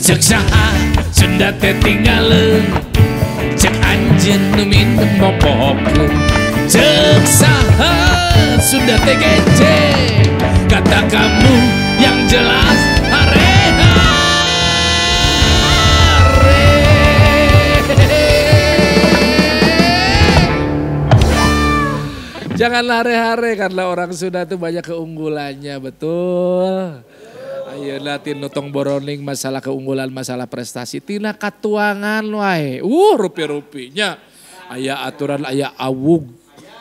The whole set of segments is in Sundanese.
Cek saha Sunda teh tinggaleun, cek anjeun nu minum mopohokeun. Cek saha Sunda teh gece, kata kamu yang jelas hare hare. Jangan hare-hare karena orang Sunda tuh banyak keunggulannya, betul. Ayeuna tinu tong boroning masalah keunggulan, masalah prestasi, tina katuangan wae. Rupi-rupinya. Aya aturan, aya awug,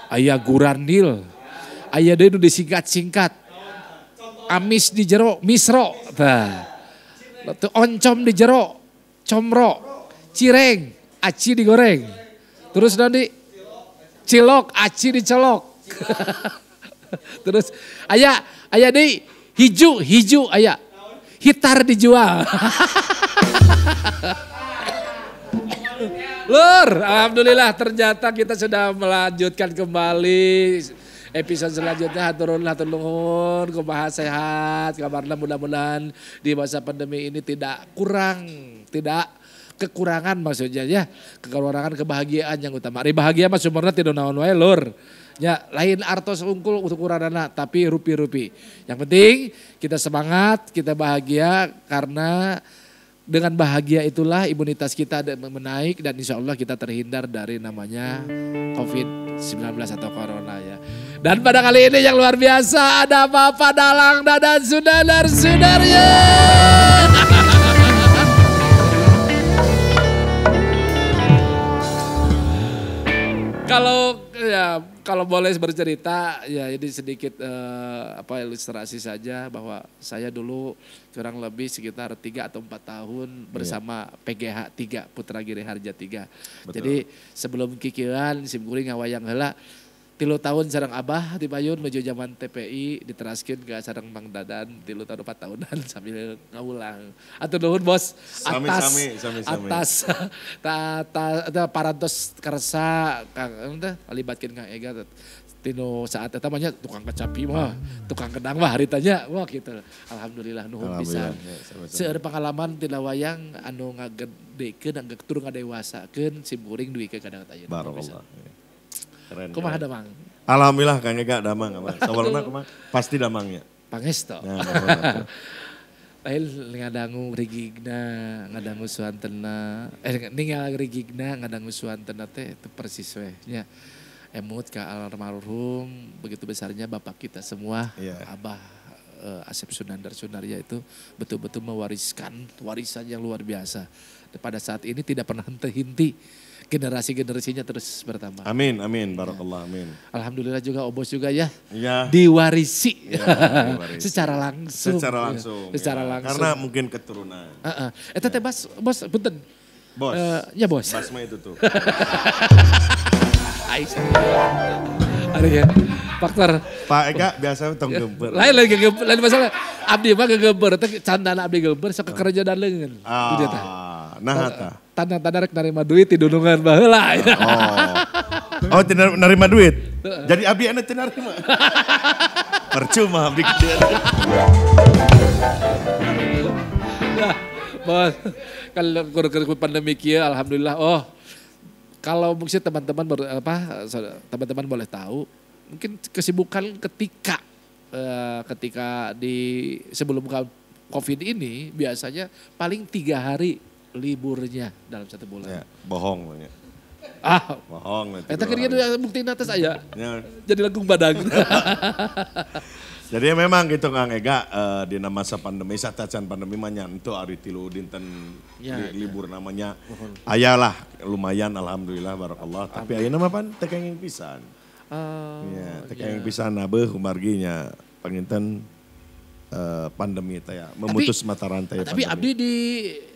aya gurandil, aya deui nu disingkat-singkat. Amis di jero, misro. Tah. Oncom di jero, comro, cireng, aci digoreng. Terus nanti cilok, aci dicolok. Terus aya aya deui hiju, hiju aya. Hitar dijual. Lur, alhamdulillah ternyata kita sudah melanjutkan kembali episode selanjutnya. Hatur nuhun, kumaha sehat, kabarna mudah-mudahan di masa pandemi ini tidak kurang, tidak kekurangan maksudnya ya, kekurangan kebahagiaan yang utama. Ari bahagia mah sumberna tidak naon wae lur. Ya, lain artos unggul ukuranana tapi rupi-rupi. Yang penting kita semangat, kita bahagia karena dengan bahagia itulah imunitas kita menaik dan insya Allah kita terhindar dari namanya COVID-19 atau Corona ya. Dan pada kali ini yang luar biasa ada Bapak Dalang Dadan Sunandar Sunarya. Kalau ya, kalau boleh bercerita ya ini sedikit ilustrasi saja bahwa saya dulu kurang lebih sekitar 3 atau 4 tahun bersama PGH 3 Putra Giri Harja 3. Betul. Jadi sebelum kikiran simkuring ngawayang heula 3 tahun sareng Abah di payun menuju zaman TPI diteraskeun ke sareng Mang Dadan 3 tahun 4 tahunan sambil ngawulang. Atur nuhun bos atas sami, atas ta parantos kersa Kang teh libatkeun Kang Ega tinu saat eta mah tukang kecapi mah, tukang kendang mah haritanya wah gitu. Alhamdulillah nuhun pisan. Seueur pengalaman tina wayang anu ngagedekeun anu tur ngadewasakeun simkuring dugi ka kadang ayeuna. Barakallah. Keren. Kumaha damang? Alhamdulillah Kang Ega damang abah. Sawarna kumaha? Pasti damangnya. Pangesto. Nah, lain ngadangu rigigna, ngadangu suantena, ninggal rigigna ngadangu suantena teh itu persis we nya. Emut ka almarhum begitu besarnya bapak kita semua, Abah Asep Sunandar Sunarya itu betul-betul mewariskan warisan yang luar biasa. Pada saat ini tidak pernah henti-henti. Generasi-generasinya terus bertambah. Amin, amin, barakallah, amin. Alhamdulillah juga Obos juga ya, ya. Diwarisi. Ya, diwarisi. Secara langsung. Secara langsung. Ya. Secara ya. Langsung. Karena mungkin keturunan. Eta teh bas, bos, punten. Bos. Ya bos. Bas mah itu tuh. Ari ya. Faktor. Pak Ega biasa tong gemper. Lain lagi gemper, lain masalah. Abdi mah gegemper, teh candana abdi gemper sok kekerjaan leungeun. Nah, ta. Tanda-tanda rek narima duit di dunungan baheula. Oh, tidak narima duit. Jadi abdi anu teu narima. Percuma abdi kieu. Nah, bos, kalau kur pandemi kieu alhamdulillah. Oh, kalau mungkin teman-teman teman-teman boleh tahu, mungkin kesibukan ketika ketika di sebelum Covid ini biasanya paling 3 hari liburnya dalam 1 bulan. Ya, bohong. Ya. Ah, bohong. Eta kira-kira bukti atas aya. Ya. Jadi langkung badag. Jadi memang gitu Kang Ega dina masa pandemi satacan pandemi mah nyantu ari 3 dinten ya, libur ya. Namanya. Ayalah lumayan alhamdulillah barakallah. Tapi ayeuna mah pan teu kenging pisan. Ya, teu kenging pisan nabeuh kumargi nya panginten pandemi teh ya, memutus mata rantai tapi pandemi. Abdi di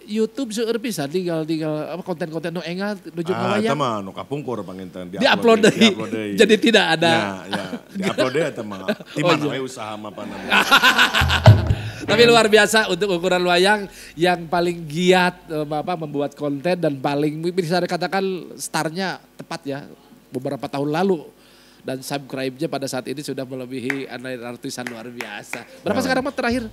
YouTube seueur pisan tinggal apa konten-konten nu enggal nuju ngawayang. Eta mah nu kapungkur panginten di-upload deui. Jadi tidak ada. Ya, di-upload deui eta mah. Ti mana we usaha mah pandemi. Tapi luar biasa untuk ukuran wayang yang paling giat apa membuat konten dan paling bisa dikatakan starnya tepat ya beberapa tahun lalu. Dan subscribe-nya pada saat ini sudah melebihi ratusan luar biasa. Berapa sekarang mah terakhir?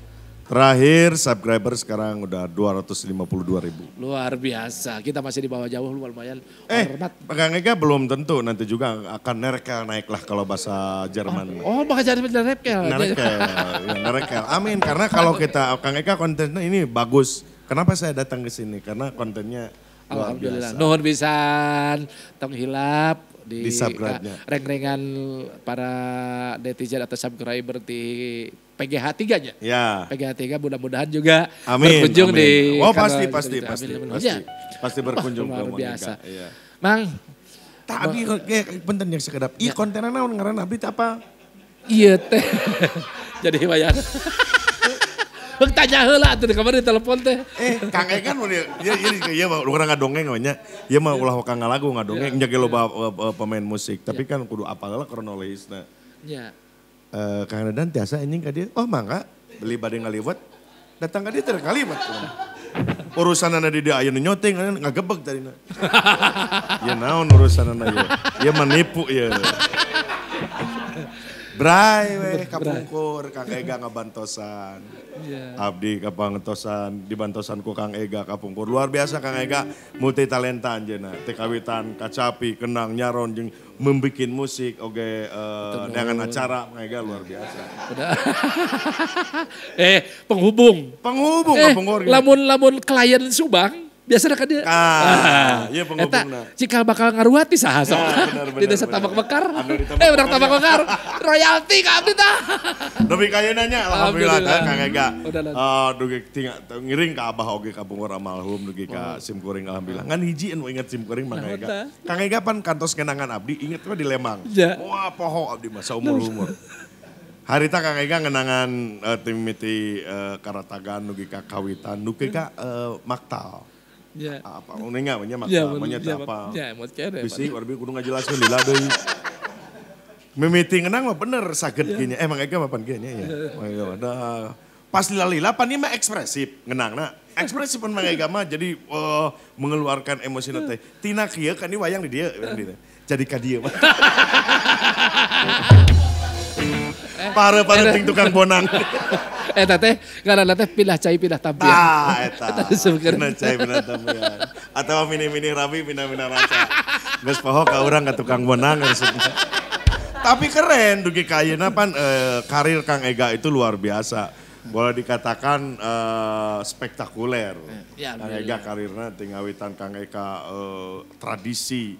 Terakhir subscriber sekarang udah 252.000. Luar biasa. Kita masih di bawah jauh lumayan. Hormat. Kang Ega belum tentu nanti juga akan nerkel naik lah kalau bahasa Jerman. Oh, bahasa Jerman nerkel. Nerkel, ya, nerkel. Amin, karena kalau kita Kang Ega kontennya ini bagus. Kenapa saya datang ke sini? Karena kontennya luar Alhamdulillah. biasa. Nuhun pisan, tong hilap di subscribe-nya. Reng-rengan para netizen atau subscriber di PGH 3-nya. Ya. PGH 3 mudah-mudahan juga amin, berkunjung amin. Di oh, pasti, pasti. Pasti berkunjung wah, ke luar biasa. Iya. Mang, tak abdi punten yang sekedap. Ih, kontenna naon ngaran abdi teh apa? Iya teh. Jadi wayan. Bang tanya heula atuh di kamar di telepon teh. Kang Ega kan ieu mah urang ngadongeng we nya. Ieu mah ulah kang ngalagu ngadongeng nya ge loba pemain musik, tapi kan kudu apal lah kronologisna. Ya. Kang Dadan tiasa anjing ka dieu. Oh mangga, beli bade ngaliwet. Datang ka dieu teh kaliwet. Urusanana di dieu aya nu nyoting aya ngagebeg tadina. Ya naon urusanana ieu. Ieu menipu ieu. Bray weh kapungkur Kang Ega ngabantosan. Yeah. Abdi kapantosan dibantosan ku Kang Ega kapungkur. Luar biasa Kang Ega multi talenta anjeunna. Teh kawitan kacapi, kendang, nyaron jeung membikin musik oge dengan acara Kang Ega luar biasa. Udah. Penghubung. Penghubung kapungkur. Lamun klien Subang biasanya kan dia. Ah, iya penghubungna. Eta cikal bakal ngaruati saha sok. Ya, di desa Tambak Mekar. Urang Tambak Mekar. Royalti ka abdi tah. Dugi ka ayeuna nya alhamdulillah teh Kang Ega. Dugi ngiring ka abah oge ka pungkur almarhum dugi ka sim kuring alhamdulillah. Ngan hiji anu inget sim kuring Mang Ega. Kang Ega pan kantos kenangan abdi inget mah di Lembang. Wah poho abdi mah saumur-umur. Harita Kang Ega ngenangan tim miti Karatagan dugi ka Kawitan dugi ka Maktal. Ya. Apa uninga nya makta manya teh apa. Ya, emot kene. Bisi warbi kudu ngajelaskeun lila deui. Mimiti ngenang mah bener saged kieu nya. Mang Ega mah pan kieu nya ya. Mang Ega mah dah. Pas lila-lila pan ieu mah ekspresif ngenangna. Ekspresif pan Mang Ega mah jadi mengeluarkan emosi teh. Tina kieu kan ieu wayang di dieu, Jadi ka dieu mah. Pare-pare ting tukang bonang. Eta teh ngaranna teh pindah cai pindah tampian. Ah, eta. Pindah cai pindah tampian. Atau mini-mini rabi pindah-pindah raca. Geus poho ka urang ka tukang bonang maksudnya. Tapi keren dugi ka ayeuna pan karir Kang Ega itu luar biasa. Boleh dikatakan spektakuler. Ya, Kang Ega karirna tingawitan Kang Ega tradisi.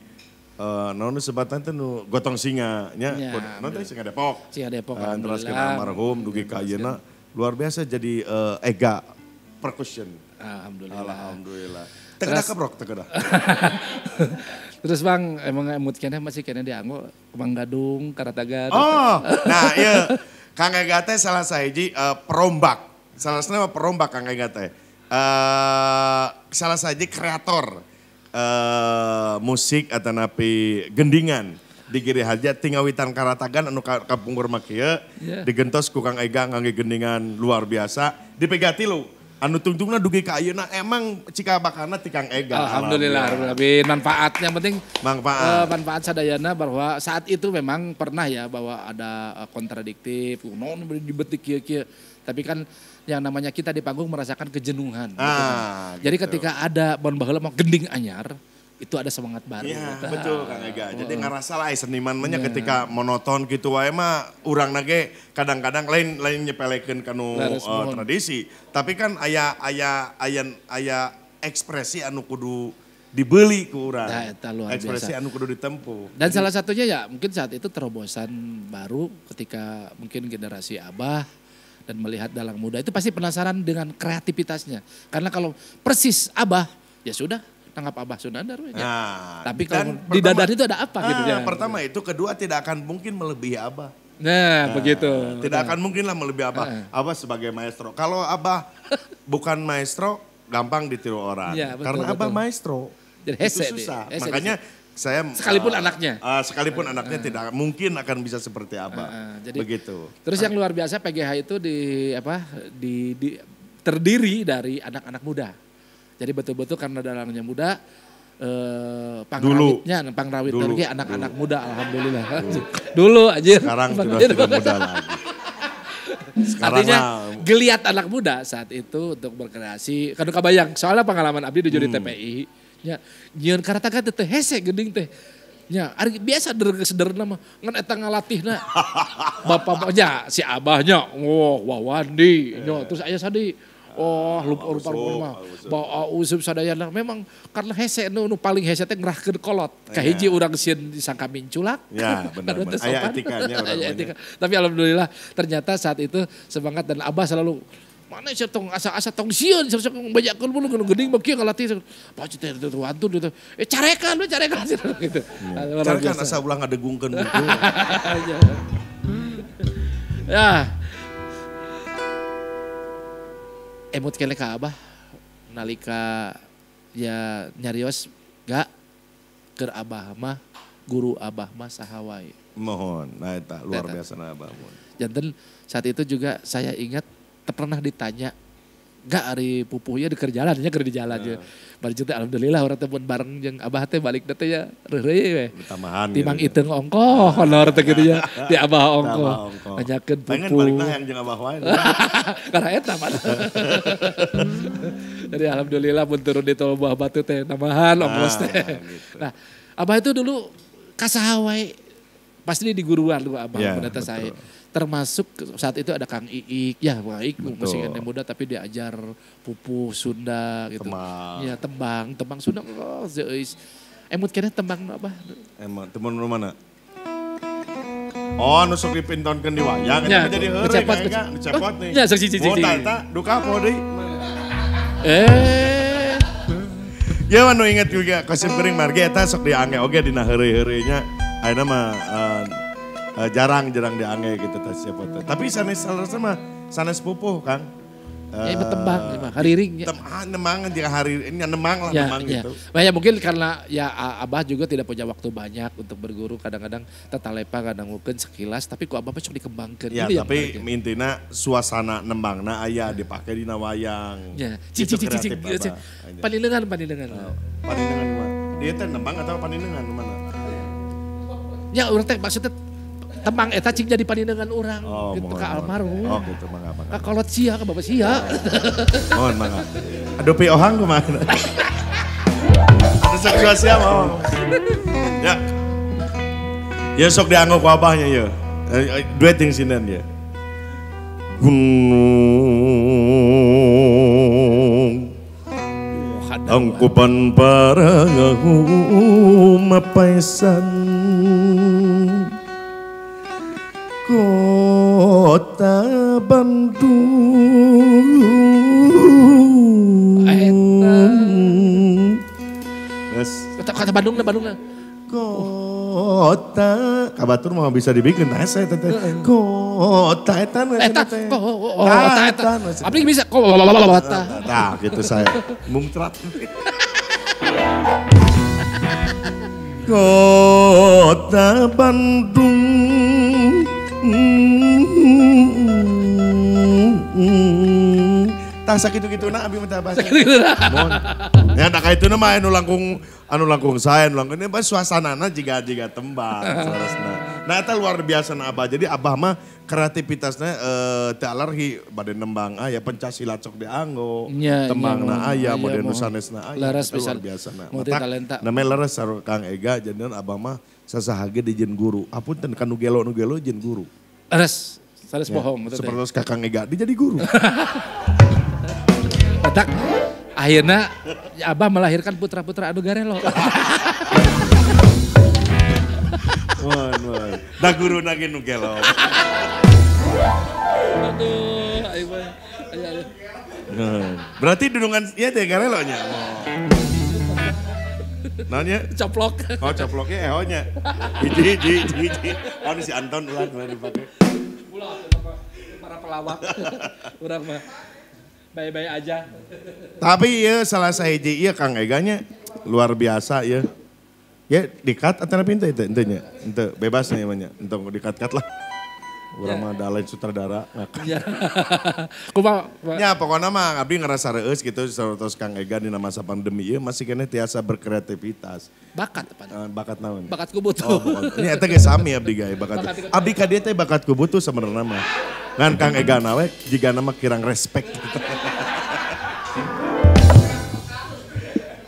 Naon sebatan teh nu gotong singa nya, naon teh singa Depok. Singa Depok. Terus almarhum dugi ka ayeuna luar biasa jadi Ega percussion. Alhamdulillah. Alhamdulillah. Teu kebrok teu kedah. Terus Bang, emang emut keneh masih keneh dianggo Bang Gadung, Karatagan. Oh, nah ieu Kang Ega teh salah sahiji perombak. Salah sahiji perombak Kang Ega teh. Salah sahiji kreator musik atau napi gendingan di Giri Harja tingawitan Karatagan anu kapungkur mah kieu digentos ku Kang Ega ngangge gendingan luar biasa dipegati lu anu tungtungna dugi ka ayeuna emang cikal bakalna ti Kang Ega. Alhamdulillah, alhamdulillah. Manfaatnya penting manfaat. Manfaat sadayana bahwa saat itu memang pernah ya bahwa ada kontradiktif, non dibetik kieu-kieu. Tapi kan yang namanya kita di panggung merasakan kejenuhan. Gitu kan. Jadi ketika ada bon baheula mah gending anyar, itu ada semangat baru. Iya, betul Kang Ega. Jadi ngerasa lah seniman mah ketika monoton gitu wae mah urang nage kadang-kadang lain nyepelekeun kanu tradisi. Tapi kan aya ekspresi anu kudu dibeli ku urang. Nah, eta luar ekspresi biasa. Anu kudu ditempuh. Dan salah satunya ya mungkin saat itu terobosan baru ketika mungkin generasi Abah dan melihat dalang muda itu pasti penasaran dengan kreativitasnya. Karena kalau persis Abah, ya sudah tanggap Abah Sunandar. Ya. Nah, tapi kalau di dadan itu ada apa gitu ya. Pertama itu, kedua tidak akan mungkin melebihi Abah. Nah, begitu. Tidak akan mungkin lah melebihi Abah. Abah sebagai maestro. Kalau Abah bukan maestro, gampang ditiru orang. Ya, betul, karena Abah betul. Maestro. Jadi itu susah. Hese makanya saya sekalipun anaknya. Sekalipun anaknya tidak mungkin akan bisa seperti Abah. Jadi, begitu. Terus yang luar biasa PGH itu terdiri dari anak-anak muda. Jadi betul-betul karena dalangnya muda, pangrawitnya, pangrawit lagi anak-anak muda, alhamdulillah. Dulu aja. Sekarang sudah tidak muda lagi. Sekarang Artinya lah. Geliat anak muda saat itu untuk berkreasi. Kan kabayang, soalnya pengalaman abdi di TPI. Nya, nyieun karataka teh hese geuning teh. Nya, ari biasa sederhana mah ngan eta ngalatihna. Bapak nya si abahnya, wah Wawandi, nya terus aya sadi. Oh, lupa mah. Bawa Usub sadayana memang karena hese nu paling hese teh ngerahkeun kolot. Kahiji urang sieun disangka minculak. Ya, benar. Aya etikanya urang. Etika. Tapi alhamdulillah ternyata saat itu semangat dan abah selalu mana sih tong asa-asa tong sieun sok banyakeun mulu nu geuning mah kieu ngalatih. Pak teh wantun gitu. Carekan we carekan gitu. Carekan asa ulah ngadegungkeun buku. Ya. Emut kele ka abah nalika ya nyarios gak keur abah mah guru abah mah saha wae. Mohon, nah eta luar biasa na abah mohon. Janten saat itu juga saya ingat pernah ditanya gak ari pupuhnya di kerjalan nya keur di jalan ya. Bari teh alhamdulillah urang teh mun bareng jeung abah teh balik teh ya reureuy we. Tambahan. Timang iteung ongkoh honor teh kitu ya. Di abah ongkoh. Nanyakeun pupuh. Pengen balikna hayang jeung abah wae. Karena eta mah. Jadi alhamdulillah mun turun di tol Buah Batu teh nambahan ongkos teh. Gitu. Nah, abah itu dulu ka saha wae pasti di guruan lu abah ya, mun eta saya. Termasuk saat itu ada Kang Iik, ya Kang Iik masih muda tapi diajar pupuh Sunda gitu. Tembang. Ya tembang Sunda. Oh, zeus. Emut keneh tembang apa? Emang temen lu mana? Oh, nu sok dipintonkeun di wayang ya, eta jadi heureuy dicepot nih. Ya sok cici. Oh, eta duka poho deui. Ya nu inget juga kostum kering margi eta sok diangge oge dina heureuy-heureuy nya. Ayeuna mah jarang-jarang diangge gitu teh siapa teh. Tapi sanes mah sanes pupuh Kang. Ya tembang mah hariring ya. Nemang jika hari ini nemang lah ya, nemang ya. Gitu. Nah, ya mungkin karena ya abah juga tidak punya waktu banyak untuk berguru, kadang-kadang tetalepa kadang mungkin sekilas tapi ku abah mah sok dikembangkeun. Ya, ini tapi intina suasana nembangna aya dipake dina wayang. Ya, cik cik cik cik. Panilengan. Panilengan mah. Dia teh nembang atau panilengan mana? Ya urang teh maksudnya tembang eta cing jadi paninengan urang gitu ka almarhum. Oh gitu mangga mangga. Ka kolot sia ka bapak sia. Mohon mangga. Aduh pi ohang kumaha. Aduh sok sia mah. Ya. Ya sok dianggo ku abahnya ya. Duet jeung sinden ya. Gunung Angkupan parahu mapaisan Kota Bandung. Eta. Yes. Kota Bandung lah, Bandung lah. Kota kabatur mah bisa dibikin nah saya teh. Kota eta eta. Kota eta. Abdi bisa kota. Nah, gitu saya. Mungtrat. Kota Bandung. Tah sakitu-kituna abi mah teh bahasa. Mohon. Ya tak kaituna mah anu langkung sae anu langkung ini suasanana jiga-jiga tembang saresna. Nah eta luar biasa na abah. Jadi abah mah kreativitasnya teu alergi bade nembang aya pencak silat sok dianggo. Tembangna aya mode nu sanesna aya. Leres luar biasa na. Multi talenta. Namanya leres sareng Kang Ega jadian abah mah sasahage dijieun guru. Apunten ka nu gelo jeung guru. Leres, sanes bohong. Seperti Kakang Ega dia jadi guru. Batak akhirnya abah melahirkan putra-putra anu garelo. Mohon, mohon. Da guru nage nu gelo. Aduh, ayo ayo. Berarti dunungan ieu teh garelo nya. Naonnya? Coplok. Oh, coploknya eho-nya. Hiji. Oh, si Anton ulah dipake. Ulah para pelawak. Urang mah baik-baik aja. Tapi ya salah sahiji ieu Kang Eganya luar biasa ya. Ya dikat atau pintu itu intinya. Ente bebas nih namanya. Ente dikat-kat lah. Urang mah da lain sutradara. Ya. Kumaha? Ya pokoknya mah abdi ngerasa reueus gitu saurtos Kang Ega dina masa pandemi ieu masih keneh tiasa berkreativitas. Bakat apa? Bakat naon? Bakat kubutuh. Oh, ini eta ge sami abdi gae bakat. Abdi ka dieu teh bakat kubutuh sebenarnya mah. Ngan Kang Ega nawe jigana mah kirang respect.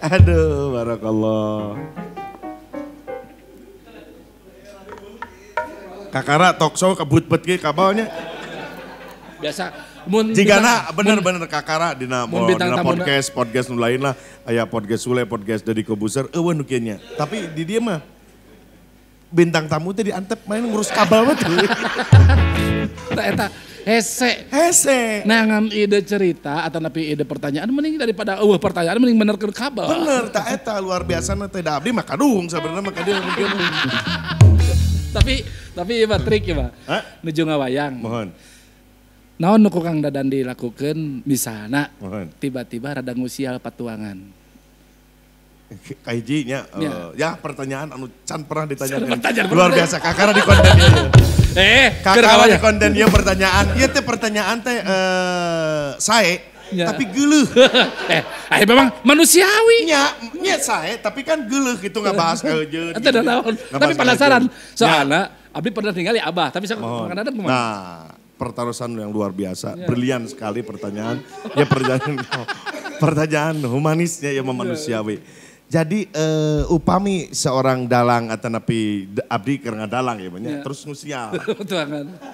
Aduh, barakallah. Kakara talk show kebut-bet ge kabalnya. Biasa mun jigana bener-bener kakara dina podcast, podcast nu lain lah, aya podcast Sule, podcast Deddy Kobuser, eueuh nu kieu nya. Tapi di dieu mah bintang tamu teh diantep main ngurus kabel mah tuh. Eta hese. Hese. Nangan ide cerita atau napi ide pertanyaan mending daripada eueuh pertanyaan mending benerkeun kabel. Bener, tak eta luar biasa na teh da abdi mah kadung sabenerna mah ka dieu mungkin. Tapi ieu mah trik ieu mah. Nuju ngawayang. Mohon. Naon nu ku Kang Dadan dilakukeun misalna tiba-tiba rada ngusial patuangan. Kahiji nya ya pertanyaan anu can pernah ditanyakan. Luar biasa kakara di konten ieu. Kakara di konten ieu pertanyaan. Ieu teh pertanyaan teh sae tapi geuleuh. Memang manusiawi. Nya sae tapi kan geuleuh gitu ngabahas eujeun. Eta da naon. Tapi penasaran soalna abdi pernah ningali Abah tapi sok Kang Dadan kumaha? Nah, pertarusan yang luar biasa, brilian sekali pertanyaan. Ya pertanyaan humanisnya ya memanusiawi. Jadi upami seorang dalang atau napi abdi keur ngadalang ya banyak terus ngusial.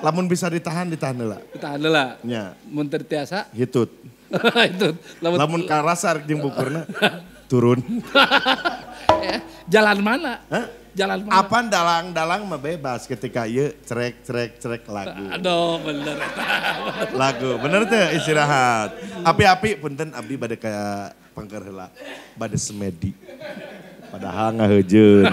Lamun bisa ditahan ditahan heula. Ditahan heula. Nya. Mun teu tiasa hitut. Hitut. Lamun karasa rek jeung bukurna turun. Jalan mana? Hah? Jalan mana? Apan dalang-dalang mah bebas ketika ieu cerek cerek cerek lagu. Aduh bener eta. Lagu bener teh istirahat. Api-api punten abdi bade ka pengker heula bade semedi. Padahal ngaheujeun.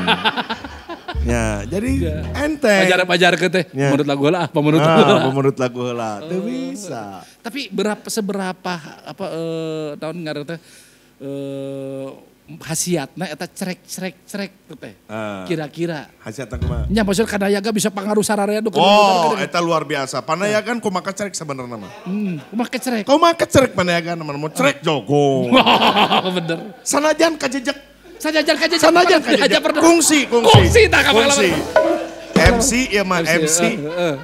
Ya, jadi enteng. Ajar-ajar ke teh, menurut lagu heula, pemenurut lagu heula. Pemenurut lagu heula, teu bisa. Tapi seberapa apa tahun ngaran teh khasiatna eta cerek cerek cerek teh. Kira-kira. Khasiatna kumaha? Nya maksud kanayaga bisa pangaruh sararea nu. Oh, eta luar biasa. Panayagan kumaha cerek sebenarnya mah. Kumaha cerek? Kumaha cerek panayagan mah mau cerek jogo. Bener. Sanajan kajejek. Sanajan kajejek. Sanajan kajejek. Kungsi, kungsi. Kungsi tah kungsi. MC ieu mah MC.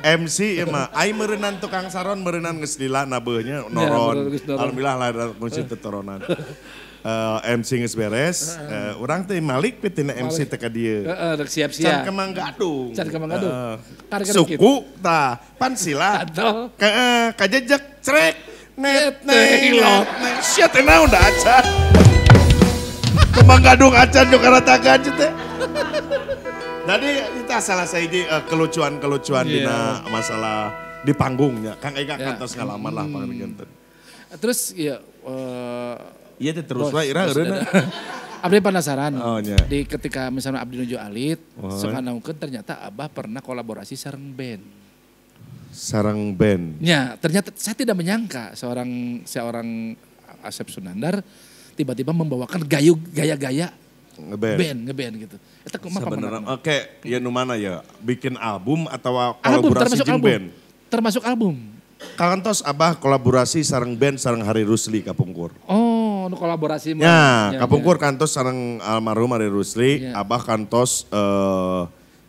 MC ieu mah ai meureunnan tukang saron meureunnan geus lila nabeuhnya noron. Alhamdulillah lah kungsi teu toronan. MC geus beres, urang teh malik tina MC teh ka dieu. Heeh, rek siap-siap. Can kemang gadung. Can kemang gadung. Suku tah, pan sila. Heeh, kajejek cerek net net. Sia teh naon da acan. Kemang gadung acan jo karatakan teh. Jadi itu salah sahiji kelucuan-kelucuan dina masalah di panggungnya. Kang Ega kantos ngalaman lah panggungnya. Terus ya iya teh terus lah ira eureunna. Abdi penasaran. Di ketika misalnya abdi nuju alit, sok nganaungkeun ternyata Abah pernah kolaborasi sareng band. Sareng band. Ya, ternyata saya tidak menyangka seorang Asep Sunandar tiba-tiba membawakan gaya-gaya ngeband gitu. Eta kumaha sebenarnya oke, ya nu mana ya? Bikin album atau kolaborasi jeung band? Termasuk album. Kantos Abah kolaborasi sareng band sareng Hari Rusli kapungkur. Oh, nu kolaborasi mah. Ya, kapungkur kantos sareng almarhum Hari Rusli, Abah kantos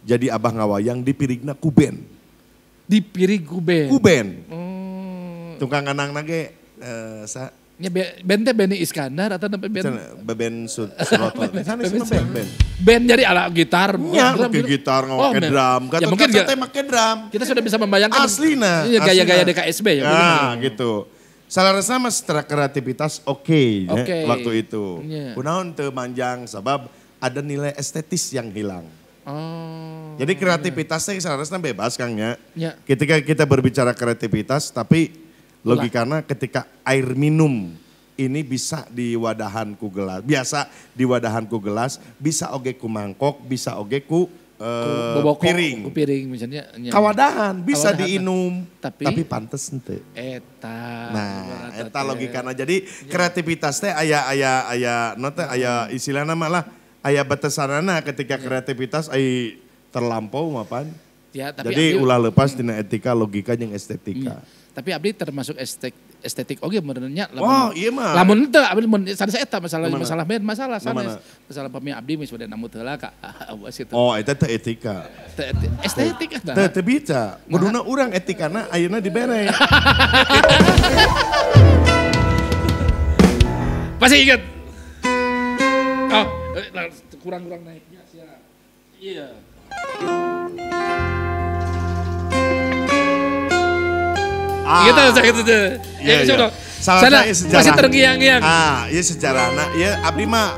jadi Abah ngawayang dipirigna ku band. Dipirig ku band. Ku band. Oh. Tukang kanang nage sa ya band teh Benny Iskandar atau sampai band? Band Suroto. Sana band. Band jadi ala gitar, ya, drum, gitar, ngomong drum. Ya mungkin kita make drum. Kita sudah bisa membayangkan. Aslina. Iya gaya-gaya DKSB ya. Nah gitu. Salah sama secara kreativitas oke ya, waktu itu. Yeah. Kunaon teu manjang sabab ada nilai estetis yang hilang. Oh. Jadi kreativitasnya seharusnya bebas Kang ya. Yeah. Ketika kita berbicara kreativitas tapi logikana ketika air minum ini bisa diwadahan ku gelas, biasa diwadahan ku gelas, bisa oge ku mangkok, bisa oge ku piring. Ku piring misalnya. Kawadahan bisa kawadahan, diinum, tapi pantes henteu. Eta. Nah, eta logikana. Jadi kreativitas teh aya aya aya no teh aya istilahna mah lah aya batasanana ketika kreativitas ai terlampau mapan. Ya, tapi jadi ulah lepas tina etika, logika jeung estetika. Tapi abdi termasuk estetik oge meureun nya. Oh, iya mah. Lamun teu abdi mun sanes eta masalah masalah band masalah sanes. Masalah pami abdi geus bade nambut heula ka awas kitu. Oh, eta teh etika. Estetik eta. Teu bisa. Kuduna urang etikana ayeuna dibere. Masih ingat? Oh, kurang-kurang naiknya siap. Iya. Gitu, gitu. Iya, iya. Salah masih terngiang-ngiang. Ah, iya sejarahna. Iya, abdi mah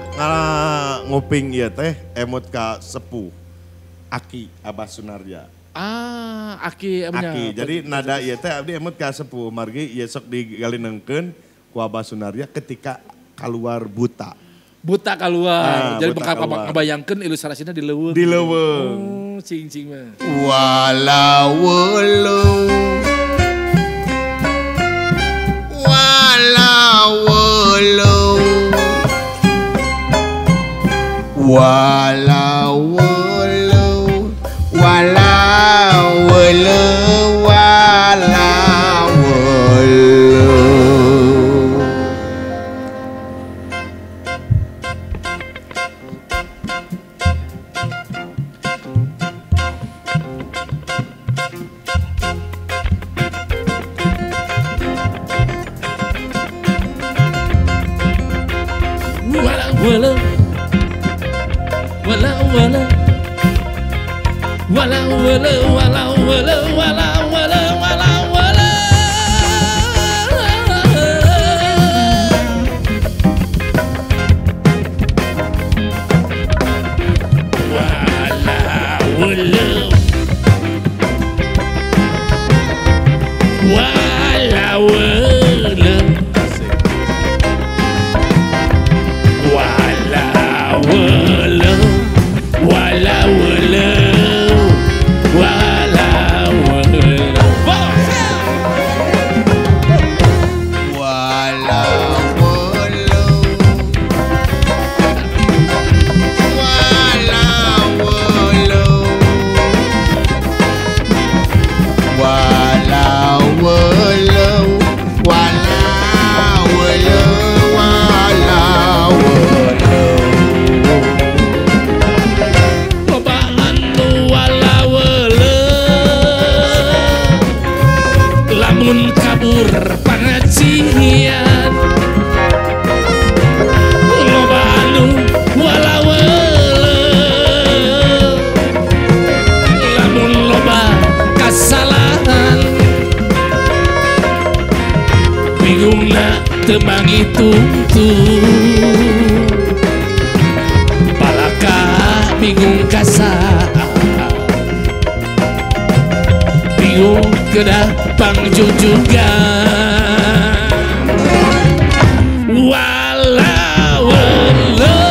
nguping ieu teh emut ka sepuh. Aki Abah Sunarya. Ah, Aki Aki. Jadi nada ieu teh abdi emut ka sepuh margi ieu sok digalinengkeun ku Abah Sunarya ketika keluar buta. Buta keluar. Ah, jadi ngebayangkeun ilustrasinya di leuweung. Di leuweung. Oh, cing-cing mah. Walau walau walau walau walau walau walau walau walau. Walau walau walau walau walau walau walau walau walau walau walau. Walau walau walau walau walau walau walau walau walau walau walau walau. Lamun kabur pangajian loba anu walau lamun loba kasalahan bingungna teu mangitungtung palaka bingung kasaha bingung kedah pangjujugan walau walau.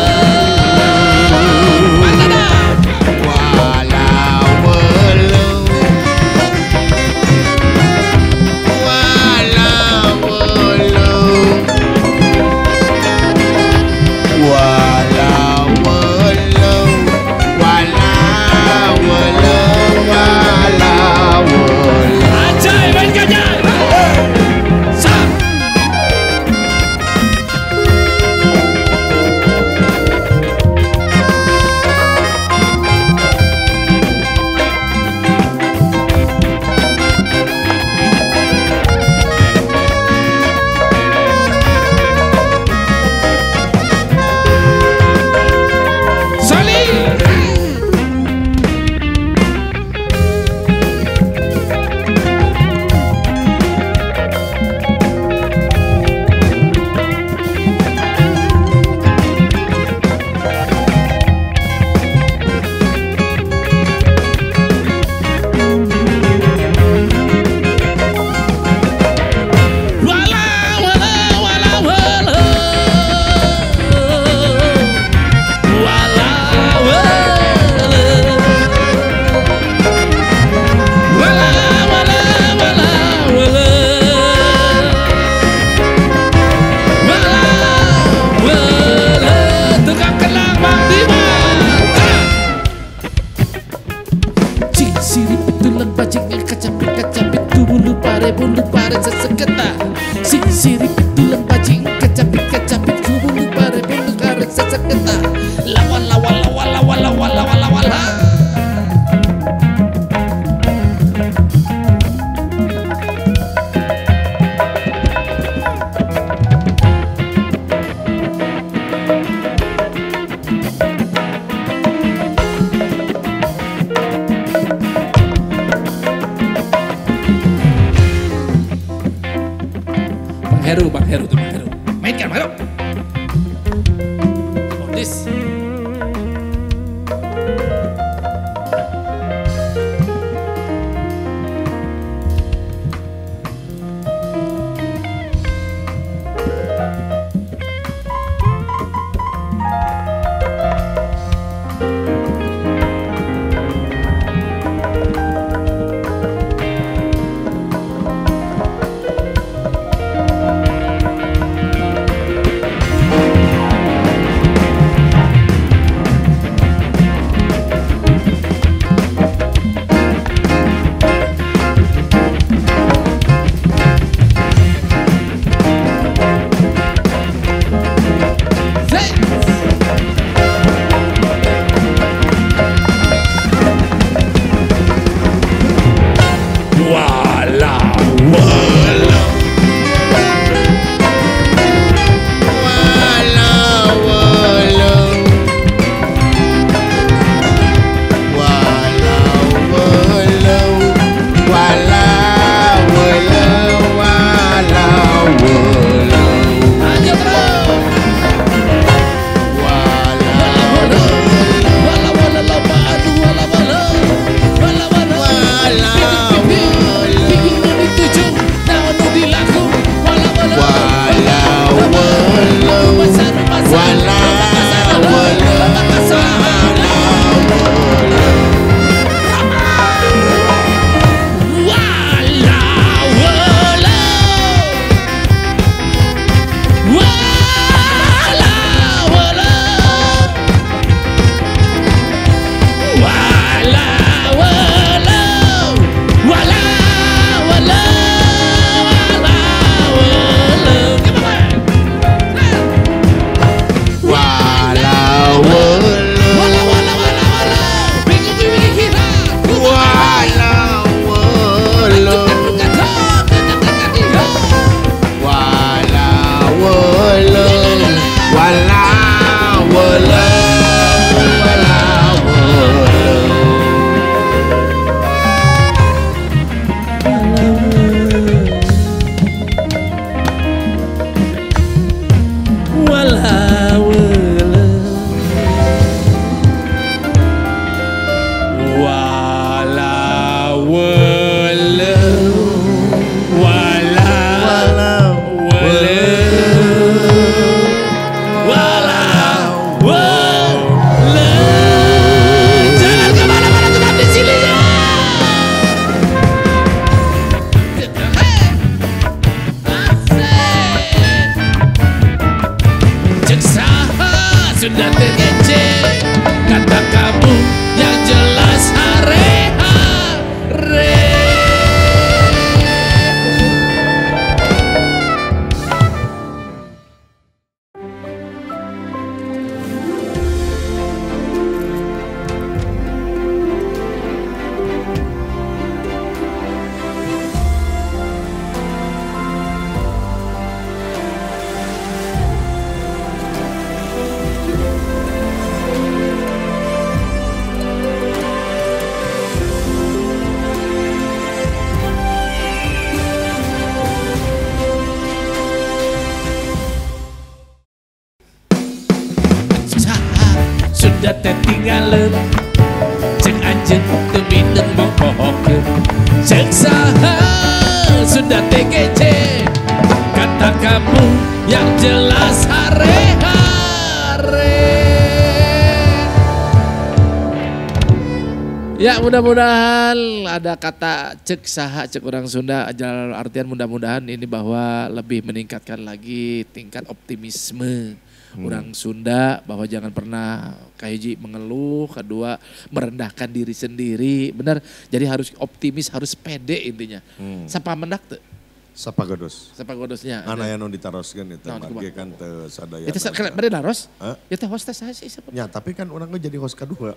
Mainkan, mangga. Keyboardis. Sudah tertinggalan cek anjeun teu mineng mopohokeun cek saha sudah TGC kata kamu yang jelas hare-hare. Ya mudah-mudahan ada kata cek saha cek orang Sunda dalam artian mudah-mudahan ini bahwa lebih meningkatkan lagi tingkat optimisme orang Sunda bahwa jangan pernah kahiji mengeluh, kedua merendahkan diri sendiri, benar. Jadi harus optimis, harus pede intinya. Sapa mendak teu? Sapa godos. Sapa godosnya. Ana aya nu ditaroskeun eta margi kan teu sadaya. Itu bade naros? Itu host teh saha sih? Ya, tapi kan urang ge jadi host kadua.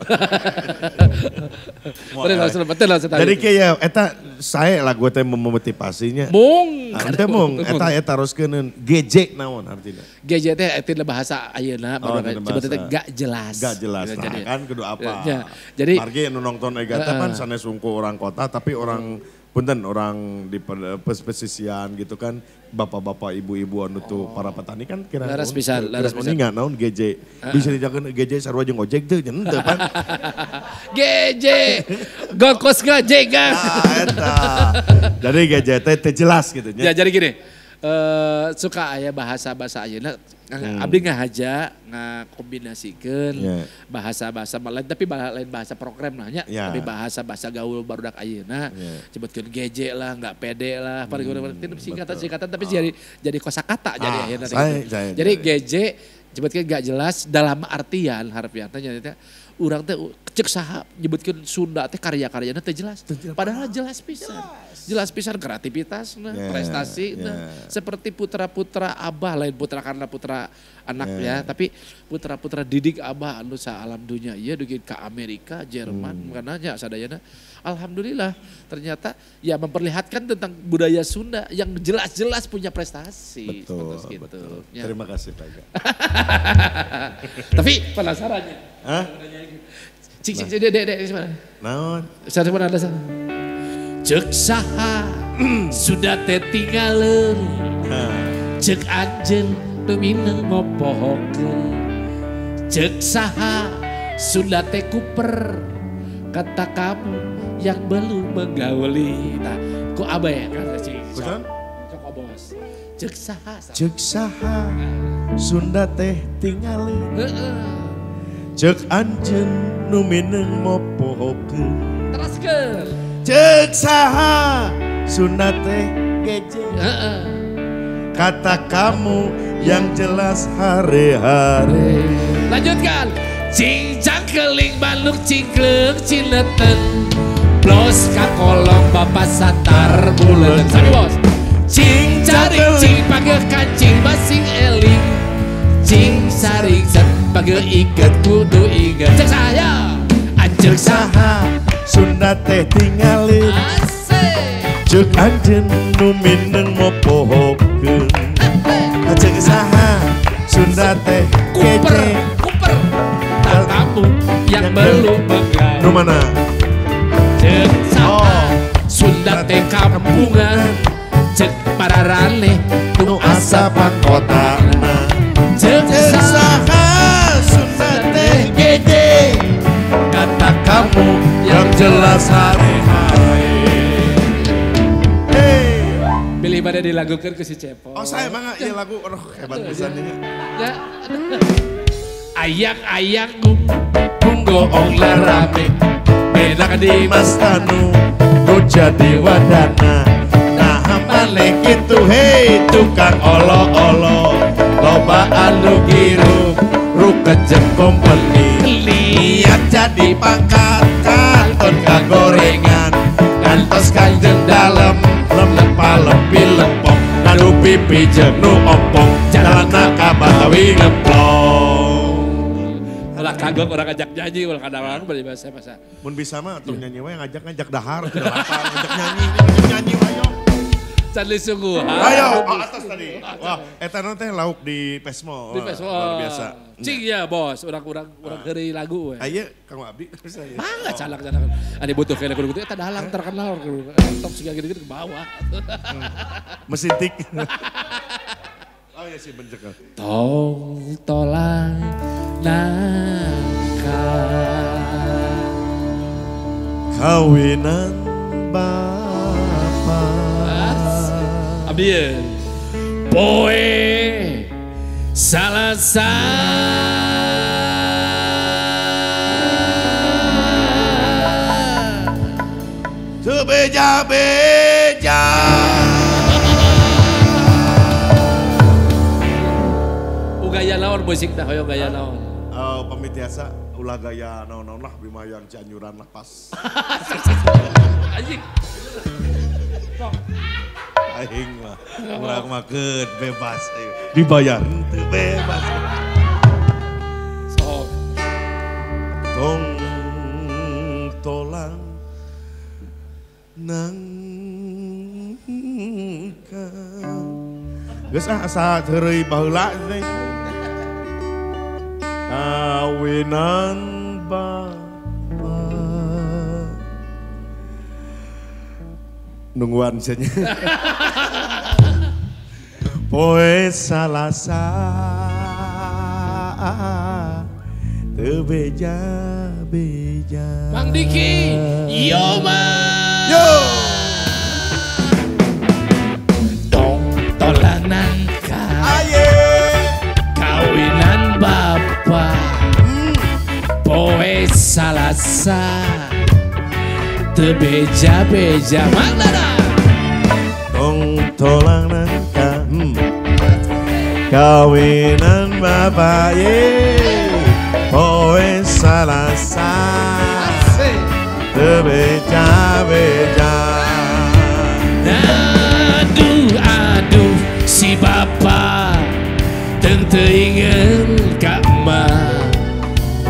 Bade naros, betul lah. Jadi kieu eta sae lagu teh memotivasinya. Mung. Teu mung, eta aya taroskeun GJ naon artina? GJ teh eta bahasa ayeuna baru teh gak jelas. Gak jelas. Nah, kan kudu apa? Jadi margi nu nongton ega teh pan sanes sungku orang kota tapi orang Punten orang di pesisian gitu kan, bapak-bapak, ibu-ibu anu tuh para petani kan kira laras pisan, laras pisan. Uninga naon GJ. Bisa dijakeun GJ sarua jeung ojek teu nya henteu pan. GJ. Gongkos gajeg. Nah, eta. Jadi GJ teh teu jelas gitu nya. Ya jadi gini, suka aya bahasa-bahasa ayeuna abdi ngahaja ngakombinasikeun bahasa-bahasa lain tapi lain bahasa program lah nya, tapi bahasa-bahasa gaul barudak ayeuna sebutkeun GJ lah, enggak pede lah, singkatan-singkatan tapi jadi kosakata jadi ayeuna gitu. Jadi GJ sebutkeun enggak jelas dalam artian harfiahna nya urang teh cek saha nyebutkeun Sunda teh karya-karyana teh jelas. Padahal jelas pisan. Jelas pisan kreativitasna, prestasina. Seperti putra-putra abah lain putra karena putra anak ya, tapi putra-putra didik abah anu sa alam dunia ieu dugi ka Amerika, Jerman, kana nya sadayana. Alhamdulillah ternyata ya memperlihatkan tentang budaya Sunda yang jelas-jelas punya prestasi. Betul, gitu. Betul. Ya. Terima kasih Pak Ega. Tapi penasarannya. Hah? Cik cik dek dek mana? Naon? Satu mana ada sana? Cek saha sudah teh tinggalin. Cek anjeun nu mineng mopohokeun. Cek saha sudah teh kuper. Kata kamu yang belum menggauli. Nah, ku abah ya kan cik. Sok bos. Cek saha. Cek saha Sunda teh tinggalin. Cek anjeun nu mineng mopohokeun. Teraskeun. Cek saha Sunda teh geje. Kata kamu yang jelas hare-hare. Lanjutkan. Cing cangkeling baluk cingkleng cileten. Blos kakolong bapak satar buleun. Sami bos. Cing caring cing pageuh kancing basing eling. Cing saring set pageuh iket kudu inget. Cek saya. Anjeun saha Sunda teh tinggalin. Asik. Cek anjeun nu mineng mopohokeun. Cek saha Sunda teh kuper kuper. Kamu yang belum menggaul. Nu mana? Cek saha Sunda teh kampungan. Cek pararane nu asa pangkotana. Cek saha Sunda teh gede. Kata kamu yang jelas hari-hari. Hey. Pilih pada dilagukan ke si Cepot. Oh saya mah iya lagu, aduh hebat pisan ini. Ya. Ayang-ayang gunggoong larame benak di Mas Tanu nu jadi wadana. Nah maneh kitu hei tukang olo-olo loba anu girup ruket jeung company. Niat jadi pangkat kanton kagorengan ngantos kanjeng dalem lempa lepi lempong ngadu pipi jeung nu ompong jalana ka Batawi ngeplong. Ulah kagok orang ajak nyanyi ulah kadang berbahasa bahasa. Mun bisa mah tong nyanyi we ngajak-ngajak dahar teu lapar ngajak nyanyi ngajak nyanyi ayo. Candi sungguh. Ayo, oh, atas tadi. Wah, eta teh lauk di Pesmo. Di Pesmo. Luar biasa. Cing ya bos, urang-urang urang heureuy lagu we. Aya Kang Abdi bisa ya. Mangga calak-calak. Ane butuh kene kudu eta dalang terkenal top segala gitu-gitu ke bawah. Mesin tik. Oh ya sih bener. Tong tolang nangka kawinan bapak. Abdi poe salasa teu beja-beja. Gaya naon musik teh hoyong gaya naon? Oh, pamit tiasa ulah gaya naon-naon lah bimayang Cianjuran lah pas. Anjing. Aing mah urang mah keun bebas dibayar teu bebas. Sok. Tong tolang nangka. Geus ah asa heureuy baheula teh. Kawinan bapak. Nungguan cenah. Poe Salasa teu beja-beja. Mang Diki, yo ma. Yo. Tong tolang nangka. Aye. Kawinan bapak. Poe Salasa teu beja-beja. Mang Dada. Tong tolang nangka. Kawinan bapak ye. Poe Salasa teu beja-beja. Aduh aduh si bapak teu ingin ka emak.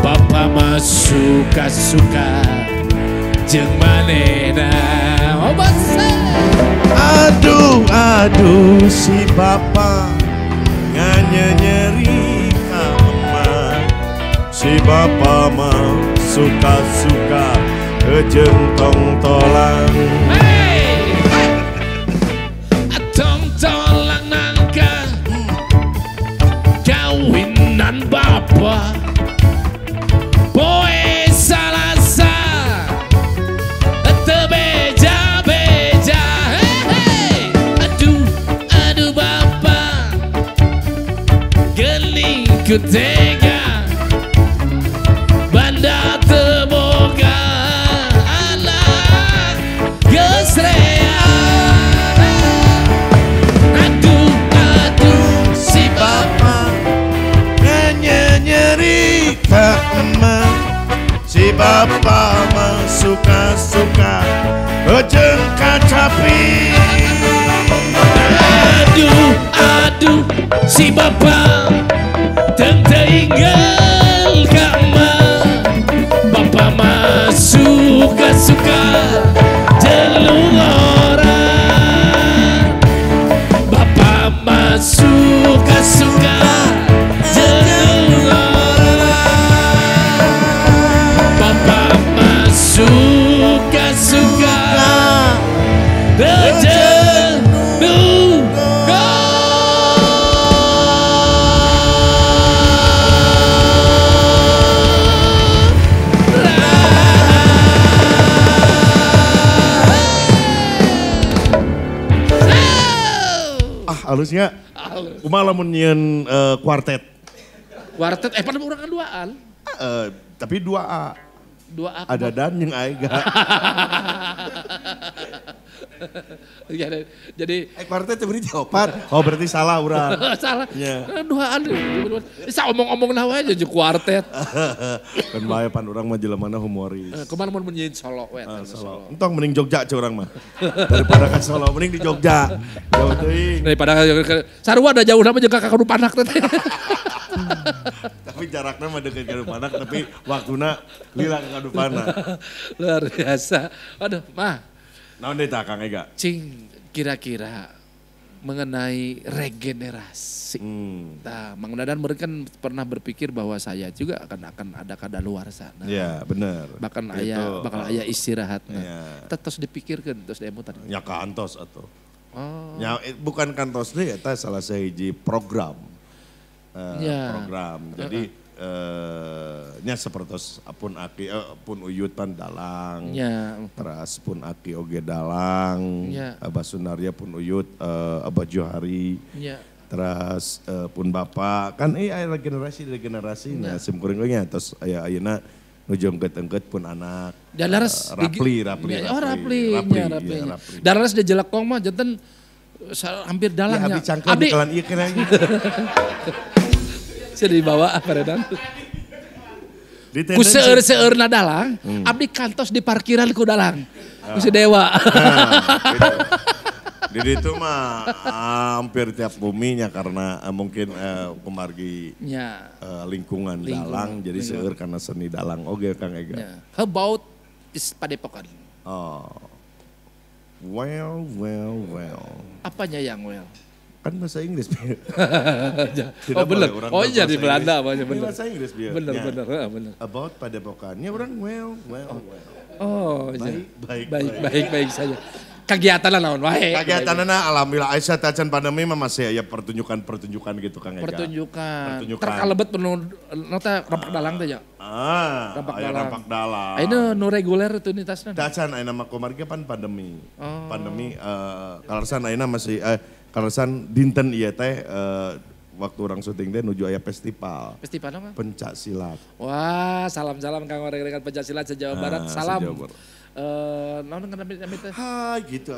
Bapak mah suka-suka jeung manehna. Oh basa. Aduh aduh si bapak nganyenyeri ka emak. Si bapak mah suka-suka jeung tong tolang. Hey! Tong tolang nangka kawinan bapak. Poe Salasa teu beja-beja. Hey, hey. Aduh aduh bapak geuning ku tega. Banda teu boga anak geus rea. Aduh aduh si bapak nganyenyeri ka emak. Si bapak mah suka-suka jeung kacapi. Aduh aduh si bapak teu ingel ka emak. Bapak mah suka-suka jeung orang. Bapak mah suka-suka jeung orang. Bapak mah suka-suka jeung Halusnya, kumaha lamun nyieun kuartet. Kuartet, pada urang kan duaan. Tapi 2A. 2A. Ada dan yang aega. Jadi kuartet berarti opat. Oh berarti salah urang. Salah. Yeah. Duaan. Bisa omong-omong nah wae jeung kuartet. Kan bae pan urang mah jelemana humoris. Kumaha mun nyieun solo we. Solo. Entong mending Jogja ce urang mah. Daripada ka Solo mending di Jogja. Jauh teuing. Daripada sarua da jauh mah jeung ka Kadupanak teh. Tapi jaraknya mah dekat Kadupanak tapi waktuna lila ka Kadupanak. Luar biasa. Aduh, mah. Naon deui tah Kang Ega? Cing kira-kira mengenai regenerasi. Nah, Mang Dadan mereka kan pernah berpikir bahwa saya juga akan ada kadaluarsa. Iya, benar. Bahkan aya bakal aya istirahatna. Ya. Terus dipikirkan terus diemutan. Ya kantos atuh. Oh. Ya bukan kantos deui eta salah sahiji program. Ya. Program. Jadi nya sepertos pun aki pun uyutan dalang, ya. Teras pun aki oge dalang, ya. Abah Sunarya pun uyut, Abah Johari, ya. Teras pun bapak kan aya generasi dari generasi, ya. Nah sim kuring oge tos aya ayeuna nuju engket-engket pun anak. Dan laras Rapli. Oh Rapli, ya, Rapli. Dan laras di Jelekong mah janten hampir dalangnya. Ya, abdi cangkem kelan ieu kena. Saya dibawa apa Redan? Ku seueur-seueurna dalang, abdi kantos di parkiran ku dalang. Ku si Dewa. Nah, gitu. Di itu mah hampir tiap buminya karena mungkin pemargi ya. Lingkungan dalang, jadi seueur karena seni dalang. Oke Kang Ega. Ya. How about is Padepokan? Oh. Well, well, well. Apanya yang well? Kan bahasa Inggris. Oh bener. Oh iya di Belanda apanya bener. Bahasa Inggris biar. Bener, ya. Bener, bener. About Padepokannya orang well, well, well. Oh, baik, iya. Baik, baik, baik, baik saja. Kegiatan naon wae. Kegiatanna alhamdulillah Aisyah tacan pandemi mah masih aya pertunjukan-pertunjukan gitu Kang Ega. Pertunjukan. Terkalebet penuh nota rampak dalang teh nya. Ah, rampak dalang. Rampak dalang. Ayeuna nu reguler rutinitasna. Tacan ayeuna mah kumargi pan pandemi. Oh. Pandemi kaleresan ayeuna masih kaleresan dinten ieu teh waktu orang syuting teh nuju aya festival. Festival apa? Pencak silat. Wah, salam-salam kang rekan-rekan pencak silat se-Jawa Barat. Salam. Naon nami teh? Ha gitu.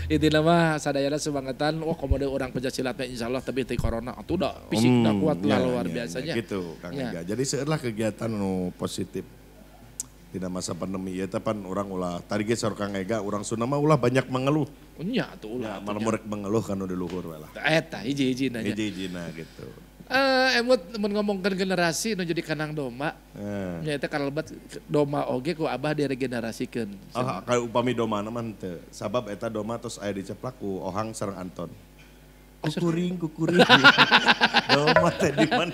Intina mah sadayana semangetan, wah komodo orang pencak silat teh insyaallah tapi teh corona atuh da fisikna kuat lah luar biasanya. Gitu Kang Ega. Jadi seueur lah kegiatan nu positif. Tidak masa pandemi ya pan orang ulah tadi ge saur Kang Ega urang Sunda mah ulah banyak mengeluh. Nya atuh ulah. Ya, malah murek mengeluh kan udah luhur we lah. Eta hiji-hijina nya. Hiji-hijina gitu. Emut mun ngomongkeun generasi nu jadi kanang domba. Nya eta kalebet domba oge ku abah diregenerasikeun. Oh, kalau upami domba mah henteu. Sabab eta domba tos aya diceplak ku Ohang sareng Anton. Kukuring, kukuring. Domba teh di mana?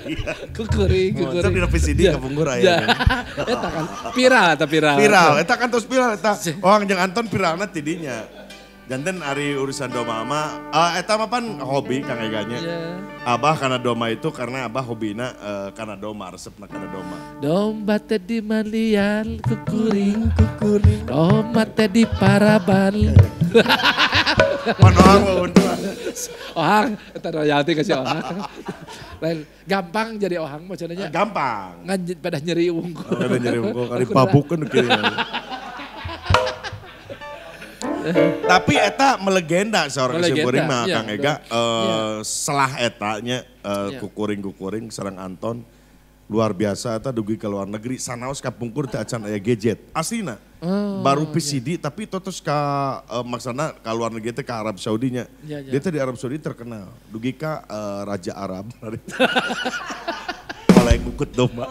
Kukuring, kukuring. Tapi di VCD kapungkur aya. Eta kan viral eta viral. Viral, eta kan tos viral eta. Ohang jeung Anton viralna ti dinya. Janten ari urusan domba mah, eta mah pan hobi Kang Eganya. Yeah. Abah karena domba itu karena abah hobina karena domba, resepna karena domba. Domba teh di mandian kukuring, kukuring. Domba teh di paraban. Pan ohang mah untung. Ohang, eta royalti ka si ohang. Lain gampang jadi ohang mah cenah nya. Gampang. Ngan pada nyeri wungkul. Pada nyeri wungkul kali pabukeun kieu. Tapi eta melegenda seorang simkuring mah Kang Ega. Selah eta nya kukuring-kukuring sareng Anton luar biasa eta dugi ke luar negeri sanaos kapungkur teh acan aya gadget. Aslina. Baru PCD tapi terus ka maksana ka luar negeri teh ka Arab Saudi nya. Dia teh di Arab Saudi terkenal. Dugi ka Raja Arab. Mulai ngukut domba.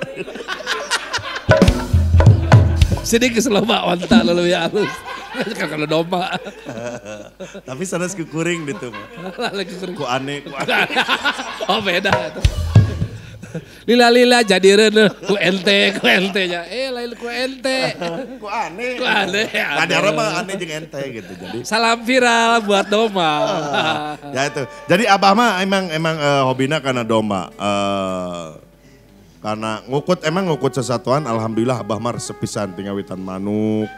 Sini geus loba onta leuwih alus. Kan kalau domba. Tapi sanes kukuring gitu mah. Ku aneh, ku aneh. Oh beda. Lila-lila jadi reuneuh ku ente nya. Lain ku ente. Ku aneh. Ku aneh. Nah, di Arab mah aneh jeung ente gitu. Jadi salam viral buat domba. Ya itu. Jadi abah mah emang hobina karena domba. Karena ngukut emang ngukut sesatuan alhamdulillah abah mah resep pisan tingawitan manuk.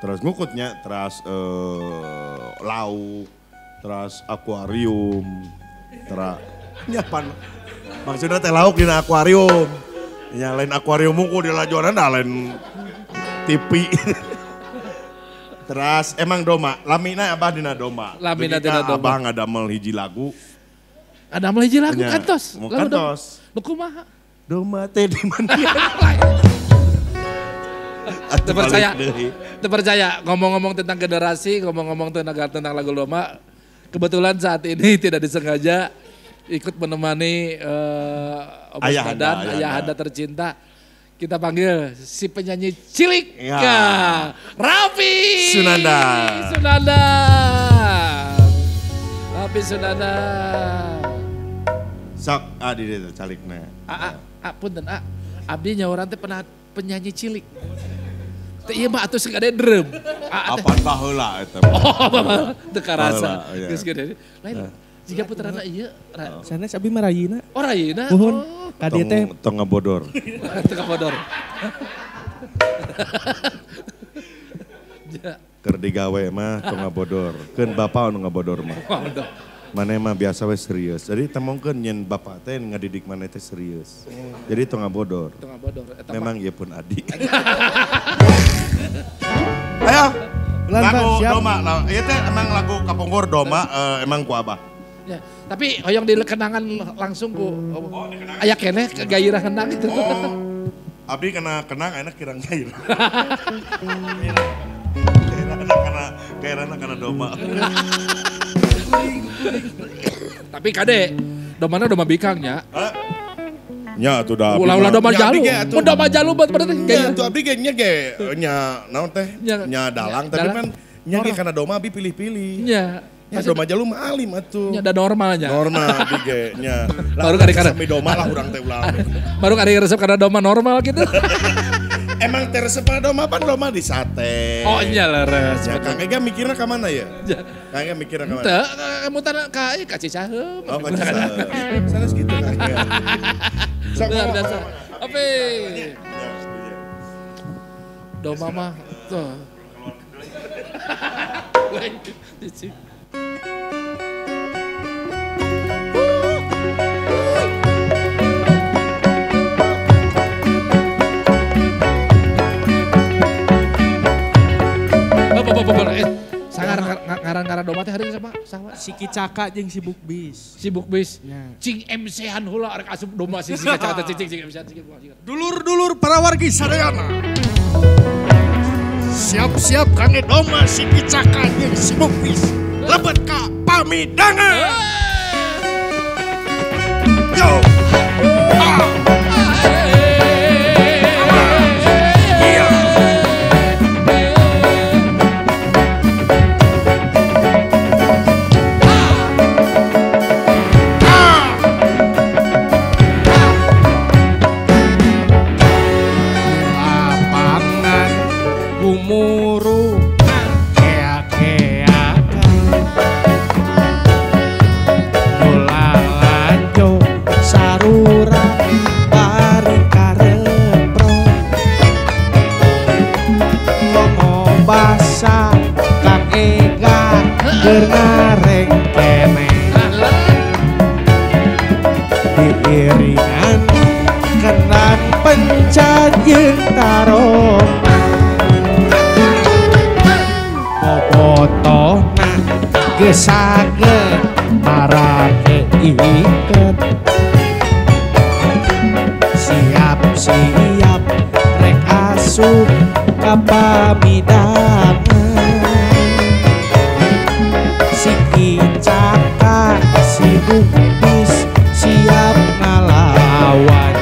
Terus ngukutnya, terus lauk, terus akuarium, terus nyapan. Maksudnya teh lauk dina akuarium. Ya lain akuarium ku di lajuanan dah lain TV. Terus emang domba, lamina abah dina domba. Lamina dina domba. Abah ngadamel hiji lagu. Ngadamel hiji lagu kantos. Kantos. Nu kumaha? Domba teh di mana? Terpercaya, terpercaya. Ngomong-ngomong tentang generasi, ngomong-ngomong tentang lagu domba, kebetulan saat ini tidak disengaja ikut menemani Obos Dadan, ayahanda tercinta. Kita panggil si penyanyi cilik, ya. Raffi Sunandar. Sunandar. Raffi Sunandar. Sok, di dieu calikna. Punten, abdi nyawaran teh pernah penyanyi cilik. Iya mah atuh sing ada drum. Apaan baheula eta. Oh, teu karasa. Geus gede. Lain jika putrana ieu. Sanes abi mah rayina. Oh rayina. Nuhun. Ka dieu teh tong ngabodor. Tong ngabodor. Keur digawe mah tong ngabodor. Keun bapa anu ngabodor mah. Maneh mah biasa we serius. Jadi temongkeun nyen bapak teh ngadidik maneh teh serius. Jadi tong ngabodor. Tong ngabodor. Memang ieu pun adik. Ayo. Lagu Doma. Ieu teh emang lagu kapungkur Doma emang ku abah. Ya, tapi hoyong dikenangan langsung ku aya keneh gairah kenang gitu. Oh. Abdi kena kenang enak kirang gairah. Gairahna kana doma. Tapi kade, domana doma bikangnya. Nya atuh da. Ulah-ulah doma jalu. Mun doma jalu berarti nya atuh abdi ge nya ge nya naon teh? Nya dalang tapi kan nya ge kana doma abdi pilih-pilih. Nya. Nya doma jalu mah alim atuh. Nya da normalnya. Normal abdi ge nya. Baru kali sami doma lah urang teh ulah. Baru kali resep karena doma normal gitu. Emang teu resep doma pan doma di sate. Oh iya leres. Ya Kang Ega mikirna ka mana ya? Kang Ega mikirna ka mana? Teu, kamu tanah ka ieu ka Cicaheum. Oh, ka Cicaheum. Sanes kitu Kang Ega. Sok Luar biasa. Oke. Doma mah tuh. Cicing. Sangar ngaran-ngaran doma teh hari sama sama Si Kicaka jeung Sibuk Bis. Sibuk Bis. Ya. Cing MC-an heula arek asup doma si Kicaka teh cing cing MC-an cing. Dulur-dulur para wargi sadayana. Siap-siap kangge doma si Kicaka jeung Sibuk Bis. Lebet ka pamidangan. Yo. Ah. Iya. Lapangan gumuruh keak-keakan nulalanjo sarura bari karepro komo basa Kang Ega keur ngarengkene diiringan kenang pencat jeung tarompet bobotona geus saged marake iket siap-siap rek asup ka pamidangan si Kicaka Sibuk Bis siap ngalawan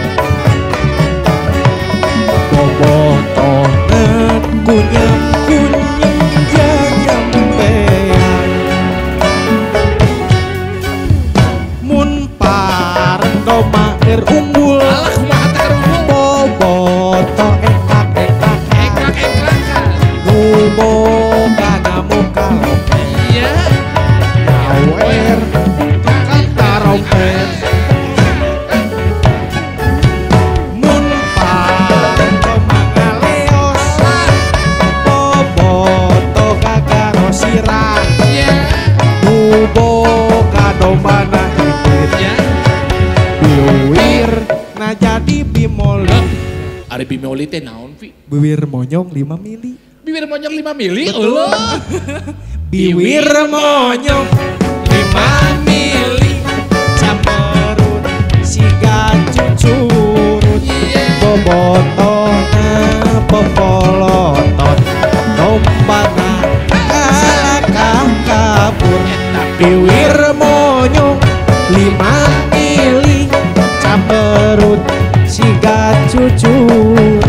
bobotona kunyem-kunyem jajampean mun pareng doma keur unggul Alah kumaha teh keur unggul. Boboto ekak-ekakan Ekak-ekakan. Nu boga muka loket Iya. nyawer tukang tarompet mun pareng doma ngaleos boboto gagaro sirah Iya. nu boga dombana hidup Ya. biwir na jadi bimoli. Ari bimoli teh naon Vi? Biwir monyong 5 mili. Bibir monyong 5 mili? Eueuh. Biwir monyong 5 mili camperut siga cucurut Iya. bobotona popolotot dombana kalakah kabur. Biwir monyong 5 mili camperut siga cucurut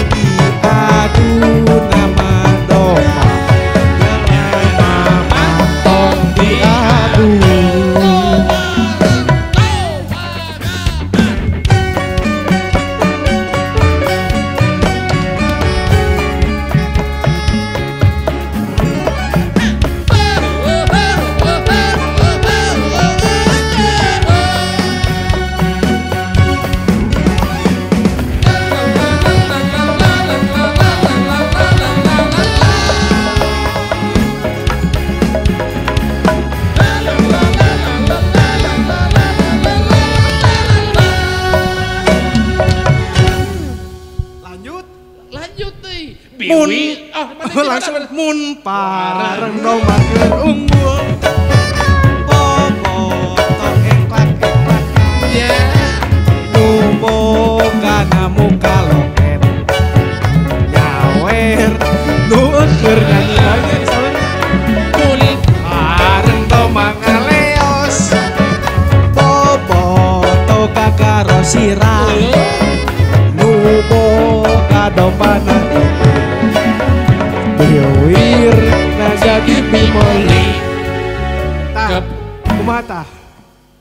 diadu nama domba nama tong diadu. Lanjut. Lanjut deui. Mun Biwi. Oh, langsung mun pareng doma keur unggul boboto engklak-engklakan Ya. nu boga muka loket nyawer nu keur nyanyi aja di sauna Mun pareng doma ngaleos boboto gagaro sirah nu boga dombana biwir na jadi bimoli. Tah, kumaha tah?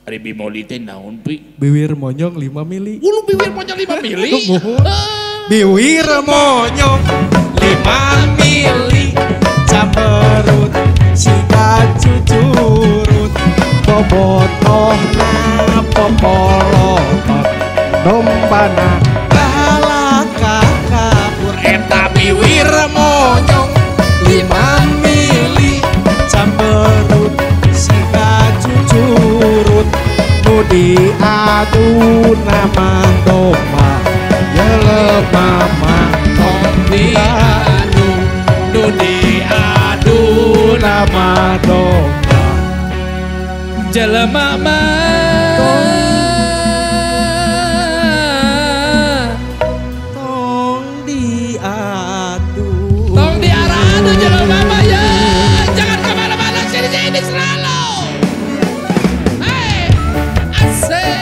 Ari bimoli teh naon Pi? Biwir monyong 5 mili. Ulu biwir monyong 5 mili. Muhun. Ah. Biwir monyong 5 mili camberut siga cucurut bobotohna popolotot dombana balaka kabur eta biwir monyong 5 mili camberut siga cucurut nu diadu nama domba jelema mah tong diadu nu diadu nama domba jelema mah tong diadu tong diaradu jelema mah ya jangan kemana-mana sini-sini selalu. Hey, asik.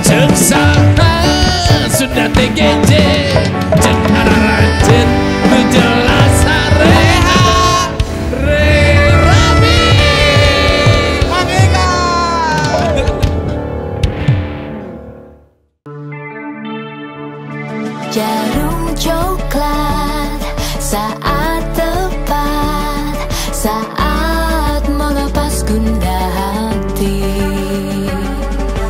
Ceuk saha sudah TGJ ceuk ararajeun nu jelas sareha re rami. Mangga. Jarum coklat saat tepat, saat melepas gundah hati.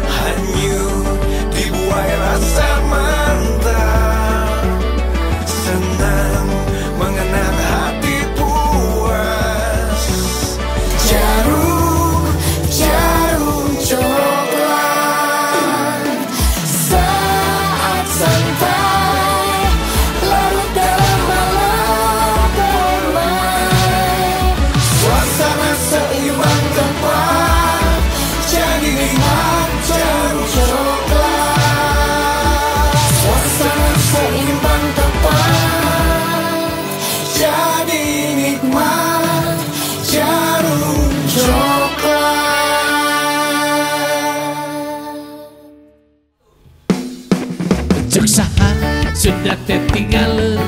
Hanyut dibuai rasa mantap, senang mengenang hati puas. Jarum, jarum coklat saat santai larut dalam malam permai. Suasana seimbang tepat, jadi nikmat jarum coklat. Suasana seimbang tepat, Jadi nikmat jarum coklat. Ceuk saha sudah tetinggal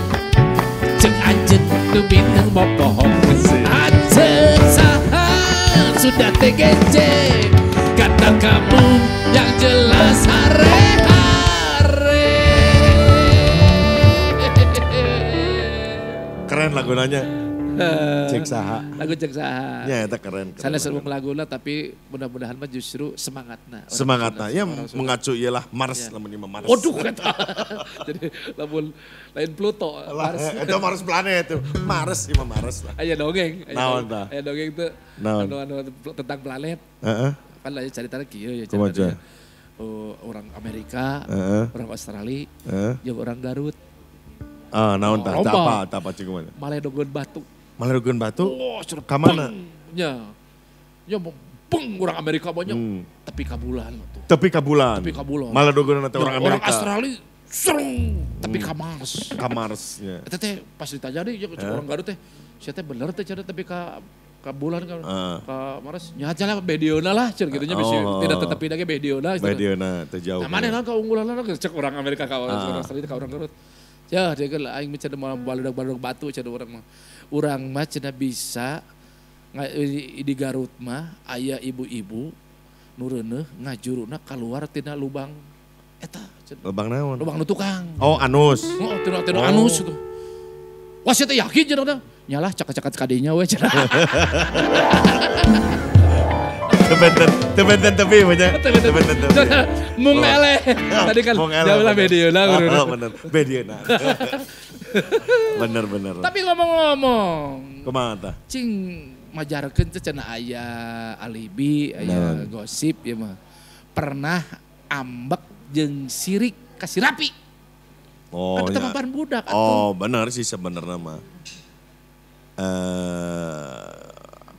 ceuk anjeun nu bintang bopohong. Ceuk saha sudah TGC kata kamu yang jelas hare hare. Keren lagunanya. Cek saha. Lagu ceuk saha. Ya eta keren. Sana sebelum laguna tapi mudah-mudahan mah justru semangatna. Semangatna ya mengacu iyalah Mars Ya. lamun ieu mah Mars. Waduh kata. Jadi lamun lain Pluto, Lah, Mars. itu Mars planet itu. Mars ieu mah Mars lah. Aya dongeng, Naon tah? aya dongeng tuh Naon? anu tentang planet. Heeh. Kan aya caritana kieu ya Kumaha caritana. Oh, orang Amerika, Heeh. orang Australia, Heeh. jeung orang Garut, Ah, naon tah? Loba. Tah apa? Tah apa cing kumaha? maledogeun batu. Maledogeun batu? Oh, cenah, Ka mana? beng. Nya. Nya beng orang Amerika banyak. Tapi ka bulan tuh. Tepi ka bulan. Tepi ka bulan. Maledogeun teh orang Ya, Amerika. Orang Australia serung tapi ka Mars. Ka Mars nya. Eta teh pas ditanya deh, ya, orang Garut teh, sia teh bener teh cenah tapi ka bulan ka, ka Mars. Nya cenah bediona lah cenah gitu nya bisi Oh. tidak tetep pindah ge bediona. cenah. Bediona teh jauh. Nah, mana naon keunggulanna cek orang Amerika ka orang Australia ka orang Garut. Ya, dia kan aing mah cenah moal baludak-baludak batu cenah urang mah. Urang mah cenah bisa di Garut mah aya ibu-ibu nu reuneuh ngajuruna keluar tina lubang eta cenah. Lubang naon? Lubang nu tukang. Oh, anus. Oh, tina Oh. anus itu. Wah, sia teh yakin cenah teh. Nyalah cakak-cakak kadinya we cenah. Tebenten tepi banyak. Tebenten tepi. Mung eleh. Tadi kan Mung eleh, jauh lah bener. bediona. Oh, bener. Bediona. Bener bener. Tapi ngomong-ngomong, Kumaha tah? cing majarkeun teh cenah aya alibi, aya gosip ya mah. Pernah ambek jeung sirik ka si Rapi. Oh, Kan eta ya. mah pan budak atuh. Oh, bener sih sebenarnya mah.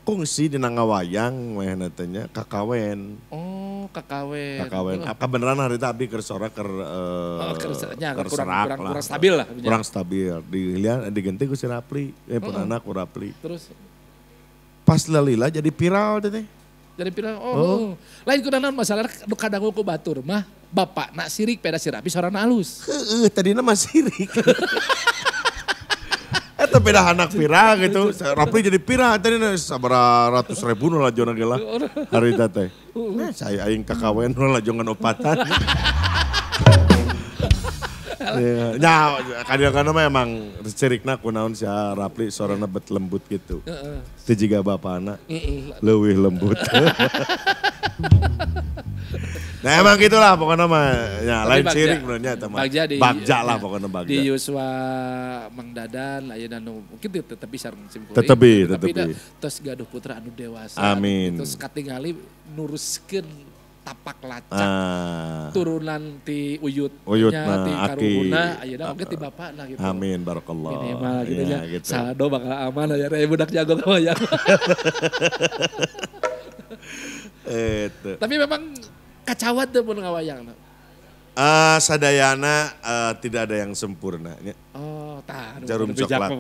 Kungsi dina ngawayang weh teh nya kakawen. Oh, kakawen. Kakawen. Apa beneran hari tadi keur sora keur Oh, keur nya, keur kurang- serak kurang- lah. kurang stabil lah. Kurang stabil. Dilihat digenti ku si Rapli, pun anak ku Rapli. Terus Pas lalila jadi viral teh. jadi bilang, oh, lain kunaon masalah nu kadangu ku batur mah bapak nak sirik peda si Rapi sorana alus. Heeh, tadina mah sirik. Tapi dah anak viral gitu. Rapli jadi viral tadi sabaraha ratus ribu nu lajona ge lah harita teh. Nah, saya aing kakawen nu lajongan opatan. Ya, kadang-kadang mah emang cirikna kunaon si Rapli sorana bet lembut gitu. Teu jiga bapana leuwih lembut. Nah emang gitulah pokoknya mah ya, lain cirik benernya eta mah. Bagja lah pokoknya bagja. Di Yuswa Mang Dadan ayeuna nu mungkin tetepi sareng sim kuring. Tetepi. Tos gaduh putra anu dewasa. Amin. Terus katingali nuruskeun tapak lacak turunan ti uyutnya ti karuhuna ayeuna oge ti bapakna gitu. Amin barakallah. Minimal gitu ya. Gitu. Saldo bakal aman aya budak jago ka wayang. Tapi memang kacawat teu mun ngawayangna. Sadayana tidak ada yang sempurna. Oh, tah. Jarum coklat.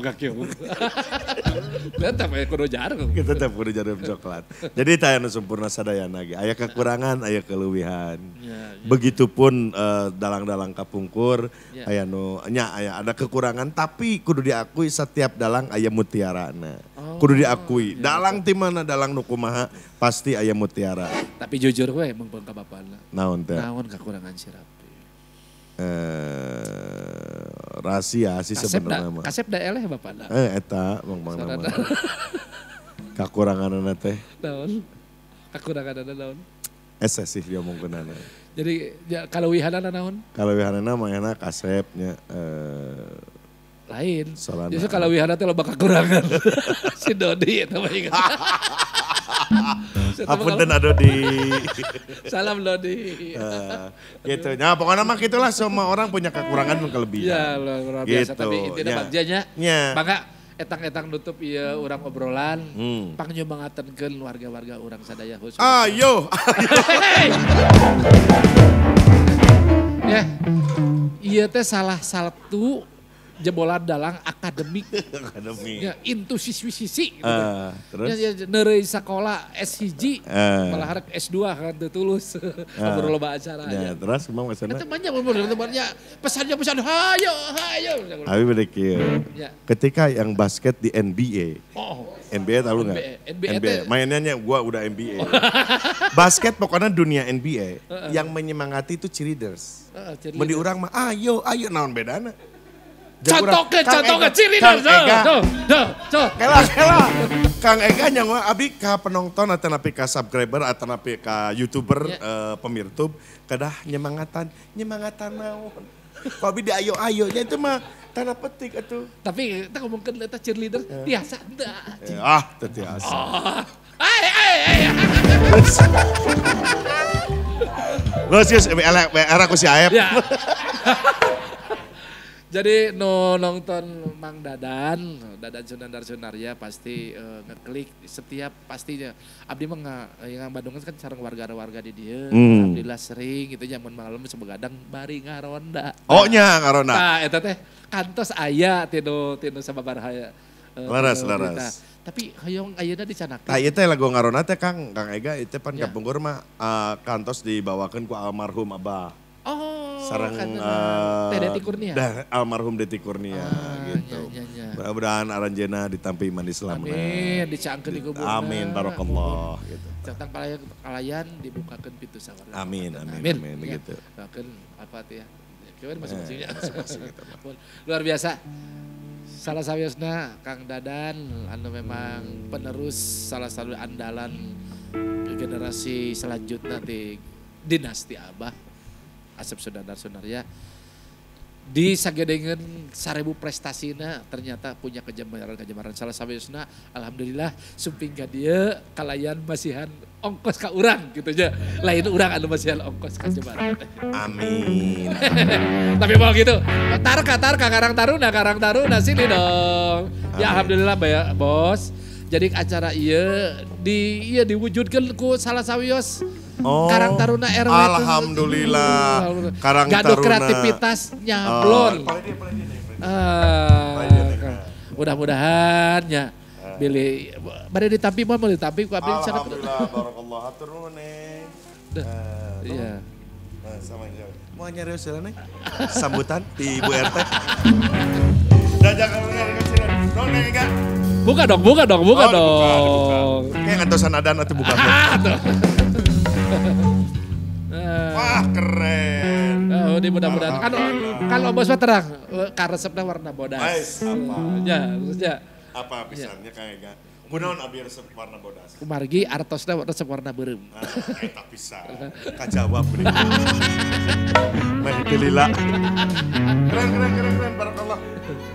Tetap ya kudu jarum. Kita tetap kudu jarum coklat. Jadi tah anu sempurna sadayana ge. Aya kekurangan, aya keleuwihan. Ya, ya. Begitupun dalang-dalang kapungkur, ya. Aya nu nya aya ada kekurangan tapi kudu diakui setiap dalang aya mutiarana. Oh, kudu diakui. Ya, dalang ti mana dalang nu kumaha pasti aya mutiara. Tapi jujur we mung ka bapana. Naon teh? Naon kekurangan si Rapli? Rahasia sih sebenarnya mah. Kasep da eleh bapana. Eta mong nama. Kakuranganana teh. Naon? Kakuranganana naon? Ese sih diomongkeunana. Jadi ya, kaleuwihanana naon? Kaleuwihanana mah enak kasepnya lain. Solana. Justru kaleuwihanana teh loba kakurangan. Si Dodi eta mah ingat. Apunten Dodi. Salam Dodi. Gitu. Nah, pokoknya mah gitulah semua orang punya kekurangan dan kelebihan. Ya, luar biasa. Gitu. Tapi intinya bagjanya. Ya. Maka etang-etang nutup ieu urang obrolan, pangnyumangatenkeun warga-warga urang sadaya khusus. Ayo. Ya. Ieu teh salah satu jebolan dalang akademik. Akademik. Ya, intu siswi-sisi gitu. Terus? Ya, neureuy sakola S1, malah harek S2 kan teu tulus. Ngobrol loba acara. Ya, terus kumaha maksudna? Eta banyak temannya pesannya pesan hayo hayo. Abi beda kieu. Ya. Ketika yang basket di NBA. Oh. NBA tahu enggak? NBA. Mainannya gua udah NBA. Basket pokoknya dunia NBA yang menyemangati itu cheerleaders. Cheerleaders. Mun di urang mah ayo ayo naon bedana? Contohkan, cheerleaders. Tuh. Kela. Kang Ega nyawa abi ka penonton atau napi ka subscriber atau napi ka YouTuber pemirtub kedah nyemangatan naon. Kok abi di ayo-ayo nya itu mah tanda petik atuh. Tapi kita ngomongkeun eta cheerleader biasa teu. Ah, teu tiasa. Ay. Geus era ku si Aep. Ya. Jadi no nonton Mang Dadan, Dadan Sunandar Sunarya pasti ngeklik setiap pastinya. Abdi mah yang Bandung kan sareng warga-warga di dieu, alhamdulillah sering gitu nyamun malam sebegadang bari ngaronda. Oh nya ngaronda. Nah, eta teh kantos aya tinu sababaraha. Leres. Tapi hoyong ayeuna dicanakeun. Tah ieu teh lagu ngaronda teh Kang Ega ieu teh pan kapungkur mah kantos dibawakeun ku almarhum Abah. Oh, sareng Teh Deti Kurnia. Dah, almarhum Deti Kurnia gitu. Ya. Mudah-mudahan aranjeuna ditampi iman Islamna. Amin, dicaangkeun di kuburna. Amin, barakallah gitu. Catang kalayan dibukakeun pintu sawarga. Amin, ya. Gitu. Doakeun apa teh ya. Kieu masing-masingnya. Luar biasa. Salah sawiosna Kang Dadan anu memang penerus salah satu andalan generasi selanjutnya di dinasti Abah. Asep Sunandar Sunarya di sagedengeun 1000 prestasina ternyata punya kejemaran-kejemaran salah sawiosna alhamdulillah sumping ka dieu kalayan masihan ongkos ka urang gitu nya lain urang anu masihan ongkos ka jemaran. Amin. Tapi mau gitu tarka Karang Taruna sini dong. Ya alhamdulillah ya bos. Jadi acara ieu diwujudkeun ku salah sawios. Oh, Karang Taruna RW. Alhamdulillah. Karang Gaduh Taruna. Kreativitas nyablon. Mudah-mudahan ya. Billy bade ditampi mau ditampi ku abdi. Alhamdulillah barakallah hatur nuhun. Iya. Sama mau nyarios jalan sambutan di Ibu RT. Dan jangan Buka dong, buka dong, buka dong. Kayak ngantosan adan atau buka. Wah keren. Oh, ini mudah-mudahan. Kan kalau bos mah terang, karesepna warna bodas. Apa? Ya, maksudnya. Apa pisannya kayaknya? Kunaon abi resep warna bodas? Kumargi artosna resep warna beureum. Nah, eta pisan. Kajawab beureum. Meh teu lila. Keren keren keren keren barakallah.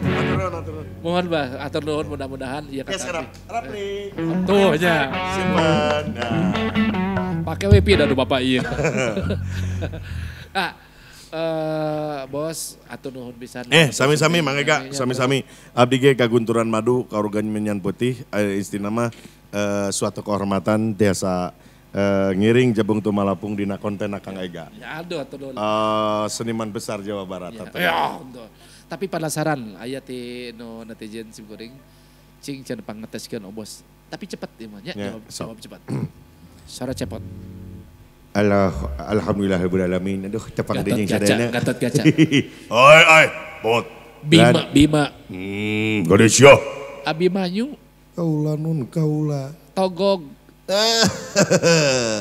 Atur nuhun. Mohon bah, atur nuhun mudah-mudahan ieu kata. Rapli. Tuh nya. Simpen. Nah. Pakai WP dah bapak ieu. Ah, bos atur nuhun pisan. Sami-sami Mang Ega, sami-sami. Abdi ge kagunturan madu karugan menyan putih istina mah suatu kehormatan desa ngiring Jabung Tumalapung dina konten Kang Ega. Ya aduh atur nuhun. Seniman besar Jawa Barat. Ya, ya. Tapi penasaran aya ti nu netizen sim kuring cing can pangeteskeun bos. Tapi cepet ieu mah nya, jawab cepat. Suara cepot. Allah, alhamdulillah rabbil alamin. Aduh, tepang deui jeung sadayana. Gatot Kaca. Oi, oi, bot. Bima, Bima. Ganesha. Abimanyu. Kaula nun kaula. Togog.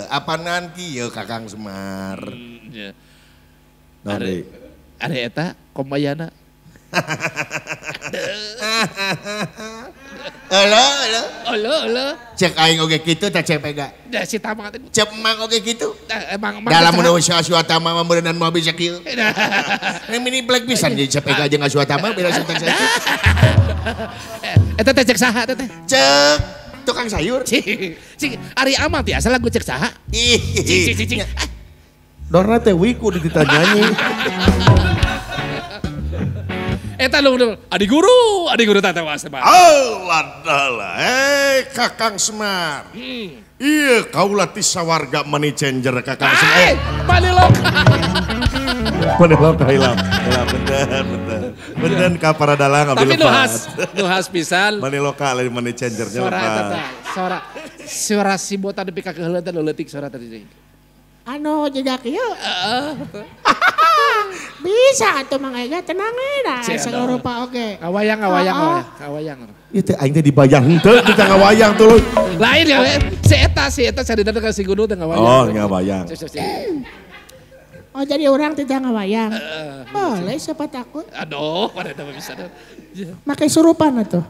Apa nanti ya Kakang Semar? Ya. Are eta komayana. Halo, halo. Halo, halo. Cek aing oge kitu tah cek pega. Da si Tama teh. Cek mang oge kitu. Emang dalam mun Aswatama mah meureunnan moal bisa kieu. Ini mini black pisan jadi cek pega jeung Aswatama beda sultan saya. Eta teh cek saha teh teh? Cek tukang sayur. Cing, cing ari amal tiasa lagu cek saha. Cing, cing, cing. Dorna teh wiku ditita nyanyi. Eta lu adi guru teh tewas mah. Oh, adalah. Kakang Semar. Iya, kaula ti sawarga money changer Kakang Semar. Maniloka. Maniloka hilang. Hilang bener, bener. Bener ka para dalang abdi lepat. Tapi nu khas pisan. Maniloka lain money changernya lepat. Suara eta suara suara si botan nepi ka keuheuleun teh leutik suara tadi. Anu juga kieu. Bisa atuh Mang Ega tenang we da seluruh rupa oge. Ngawayang ngawayang ngawayang. Ieu teh aing teh dibayar henteu kita ngawayang tuluy. Lain ya si eta carita ka si Gunung teh ngawayang. Oh, ngawayang. Oh, jadi orang tidak ngawayang. Boleh siapa takut. Aduh, pada eta bisa. Make surupan atuh.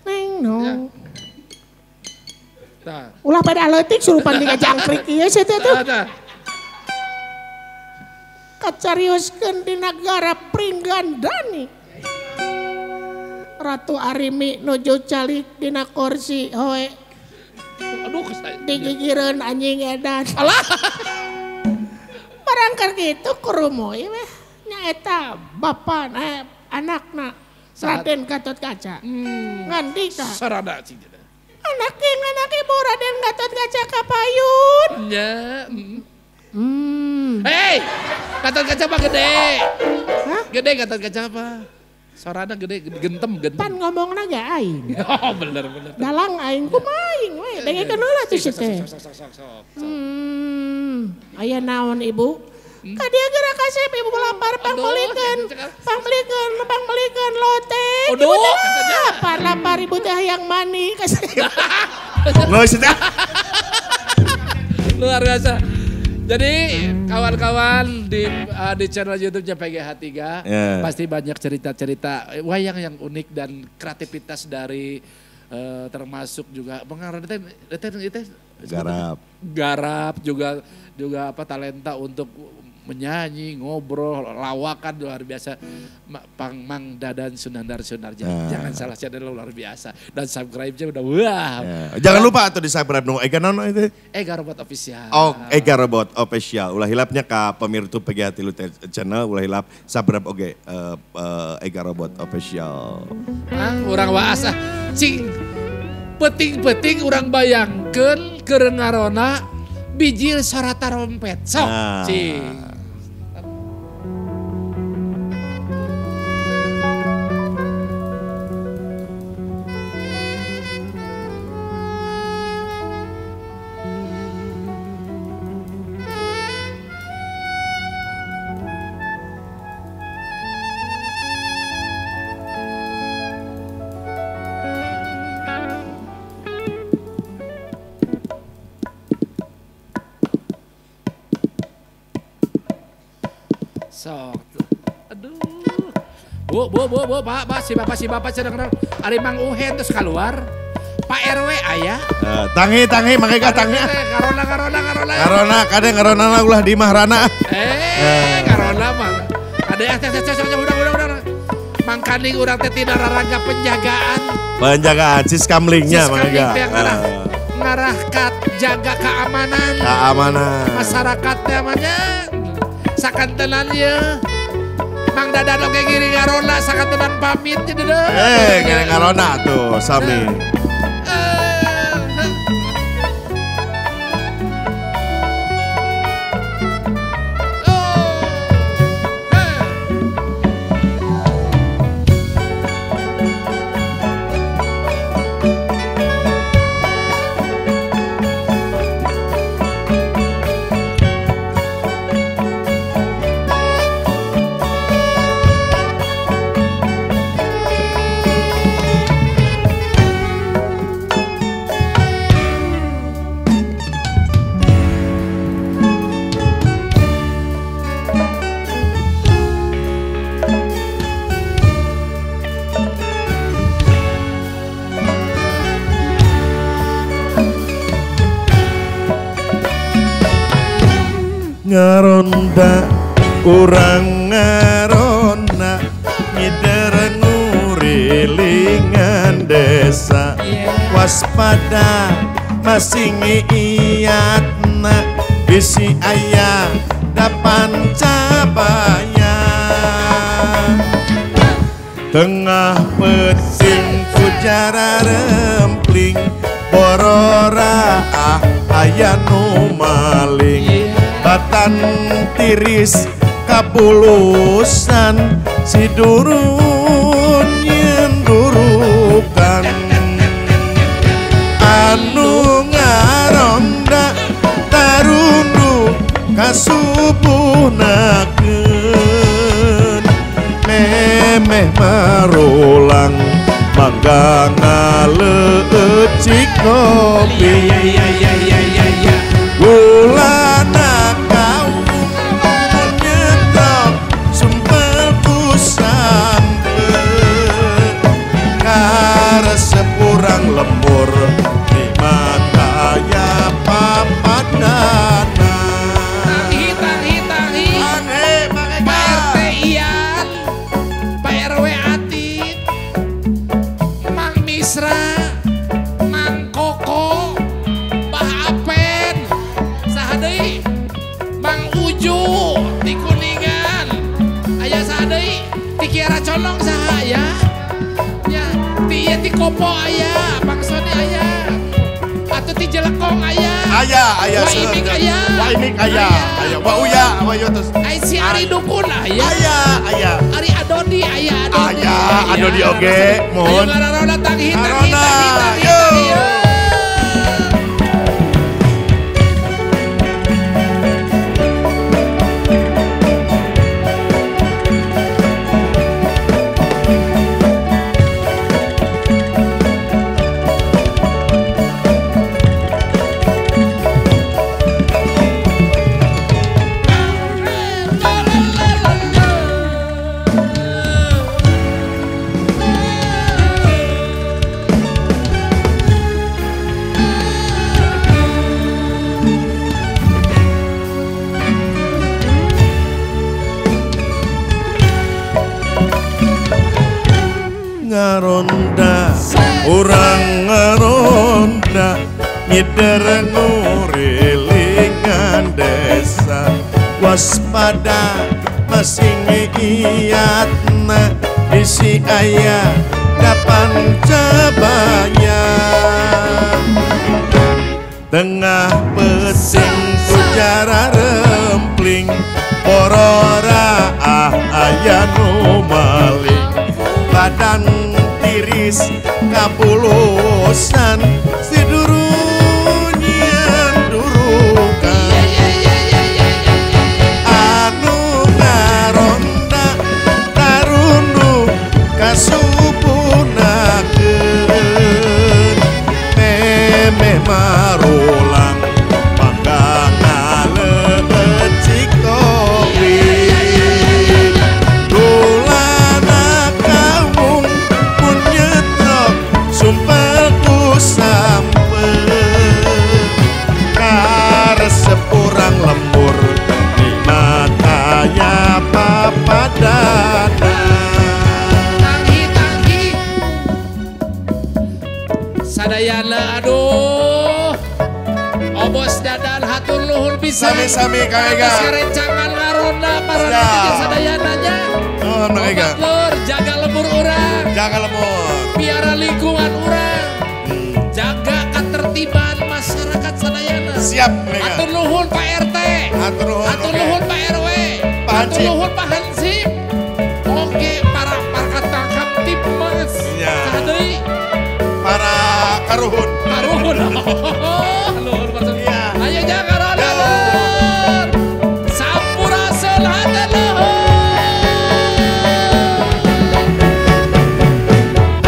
Neng nong. Ulah pada leutik surupan diga jangkrik ieu sia teh tuh. Kacarioskeun di nagara Pringgandani. Ratu Arimi nuju calik dina kursi hoe. Aduh, digigireun anjing edan. Alah. Barangkal kitu kurumoy weh nyaeta bapa anakna Raden Gatotkaca. Ngandika. Sarada cing. Anak jeung anak ibu Raden Gatotkaca kapayun. Nya. Hei, Gatotkaca mah gede. Hah? Gede Gatotkaca apa? Sorana gede, gentem, gentem. Pan ngomongna ge aing. Oh, bener, bener. Dalang aing kumaha aing we, dengekeun heula tuh si teh. Sok. Aya naon ibu? Ka dieu geura kasep ibu lapar pangmeulikeun. Pangmeulikeun, pangmeulikeun lote. Aduh, lapar, lapar ibu teh hayang mani kasep. Geus teh. Luar biasa. Jadi kawan-kawan di channel YouTube-nya PGH 3 pasti banyak cerita-cerita wayang yang unik dan kreativitas dari termasuk juga pengarang garap juga apa talenta untuk menyanyi, ngobrol, lawakan luar biasa. Pang Mang Dadan Sunandar Sunarja. Jangan salah channel luar biasa. Dan subscribe-nya udah wah. Yeah. Jangan lupa atau di subscribe nu Ega nono itu. Ega Robot Official. Oh, Ega Robot Official. Ulah hilapnya ka pemirsa PGH Tilu channel ulah hilap subscribe oge Ega Robot Official. Ah, urang waas ah. Cing peting-peting urang bayangkeun keur ngarona bijil sora tarompet. Sok cing. Sok. Aduh. Bu, bu, bu, bu, Pak, Pak, si bapak cenah ari Mang Uhen terus keluar. Pak RW aya. Tangi, tangi, mangga tangi. Karona, karona, karona. Karona, kade karona lah ulah di imah rana. Karona mah. Ada teh teh teh udah. Mangkaning urang teh tina rarangga penjagaan. Penjagaan siskamlingnya mangga. Ngarah ka jaga keamanan. Keamanan. Masyarakatnya mah nya. Sakantenan ye. Mang Dadan oge ngiring ngarona sakantenan pamit nya deudeuh. Ngiring ngarona tuh sami. Ngaronda urang ngarona ngider ngurilingan desa waspada masih ngiatna bisi aya dapan cabaya tengah peuting pujara rempling borora ah aya nu maling batan tiris kapulusan si durun nyendurukan anu ngaronda tarundu kasubuhnakeun memeh marulang mangga ngaleucik kopi gulana sepurang lembur di mata ya papadana. Tanghi, tanghi, tanghi. Pak RT Ian, Pak RW Atit, Mang Misra, Mang Koko, Bah Apen, saha deui? Mang Uju di Kuningan. Aya saha deui? Ti Kiara Condong saha ya? Ti Kopo aya, Bang Sony aya, atau ti Jelekong aya, aya, aya, Wa Imik aya, Wa Imik aya, aya, Wa Uya, Wa Yotus, ai si Ari Dukun aya, aya, aya, Ari Adoni aya, Adoni, aya, Adoni oge, mohon, ayo ngarona tanghi, tanghi, tanghi, tanghi, tanghi. Ngaronda urang ngaronda ngider ngurilingan desa waspada masih ngiatna bisi aya dapan cabaya tengah peuting pujara rempling porora ah aya nu maling badan tiris kapulusan si durun nyendurukan anu ngaronda tarundu kasubunakeun memeh marulang mangga ngaleucik kopi. Bos Dadan hatur nuhun pisan. Sami-sami Kang Ega. Atas karencangan ngaronda para netizen sadayana nya. Nuhun Kang Ega. Lur, jaga lembur urang. Jaga lembur. Piara lingkungan urang. Jaga ketertiban masyarakat sadayana. Siap Kang Ega. Hatur nuhun Pak RT. Hatur nuhun. Hatur nuhun Pak RW. Pak Hatur Hansip. nuhun Pak Hansip. Oke, para Kamtibmas. Iya. Saha deui? Para karuhun. Karuhun. Luhur maksud. Iya. Ayo jaga roda lur. Sampurasun hatur nuhun.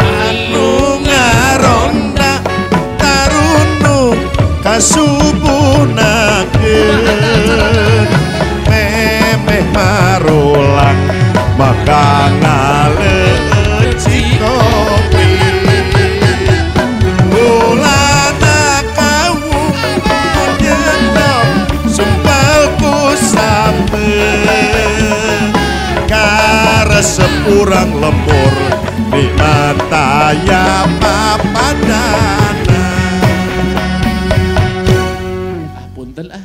Anu ngaronda tarunu kasubunakeun memeh marulang maka ngaleuci kopi ulana kawung nyetok sumpel ku sampe karesep urang lembur di mata ya papadana. Ah punten ah.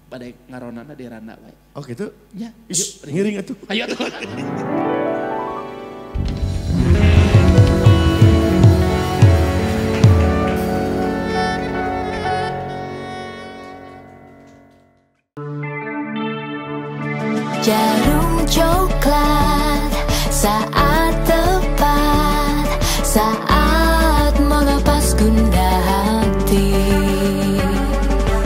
Pada ngaronana di rana wae. Oh gitu? Ya, Is, ngiring atuh. Ayo tuh. Jarum coklat saat tepat, saat melepas gundah hati.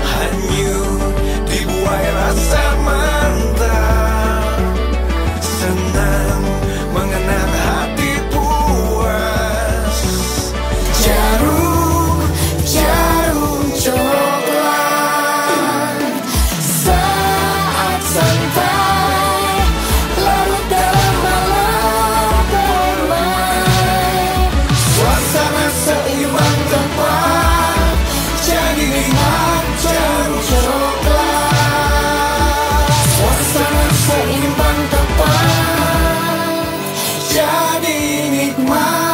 Hanyut dibuai rasa mantap, senang mengenang hati puas. Jarum, jarum coklat saat santai, larut dalam malam permai. Suasana seimbang tepat, jadi nikmat jarum coklat. Suasana seimbang tepat, jadi nikmat.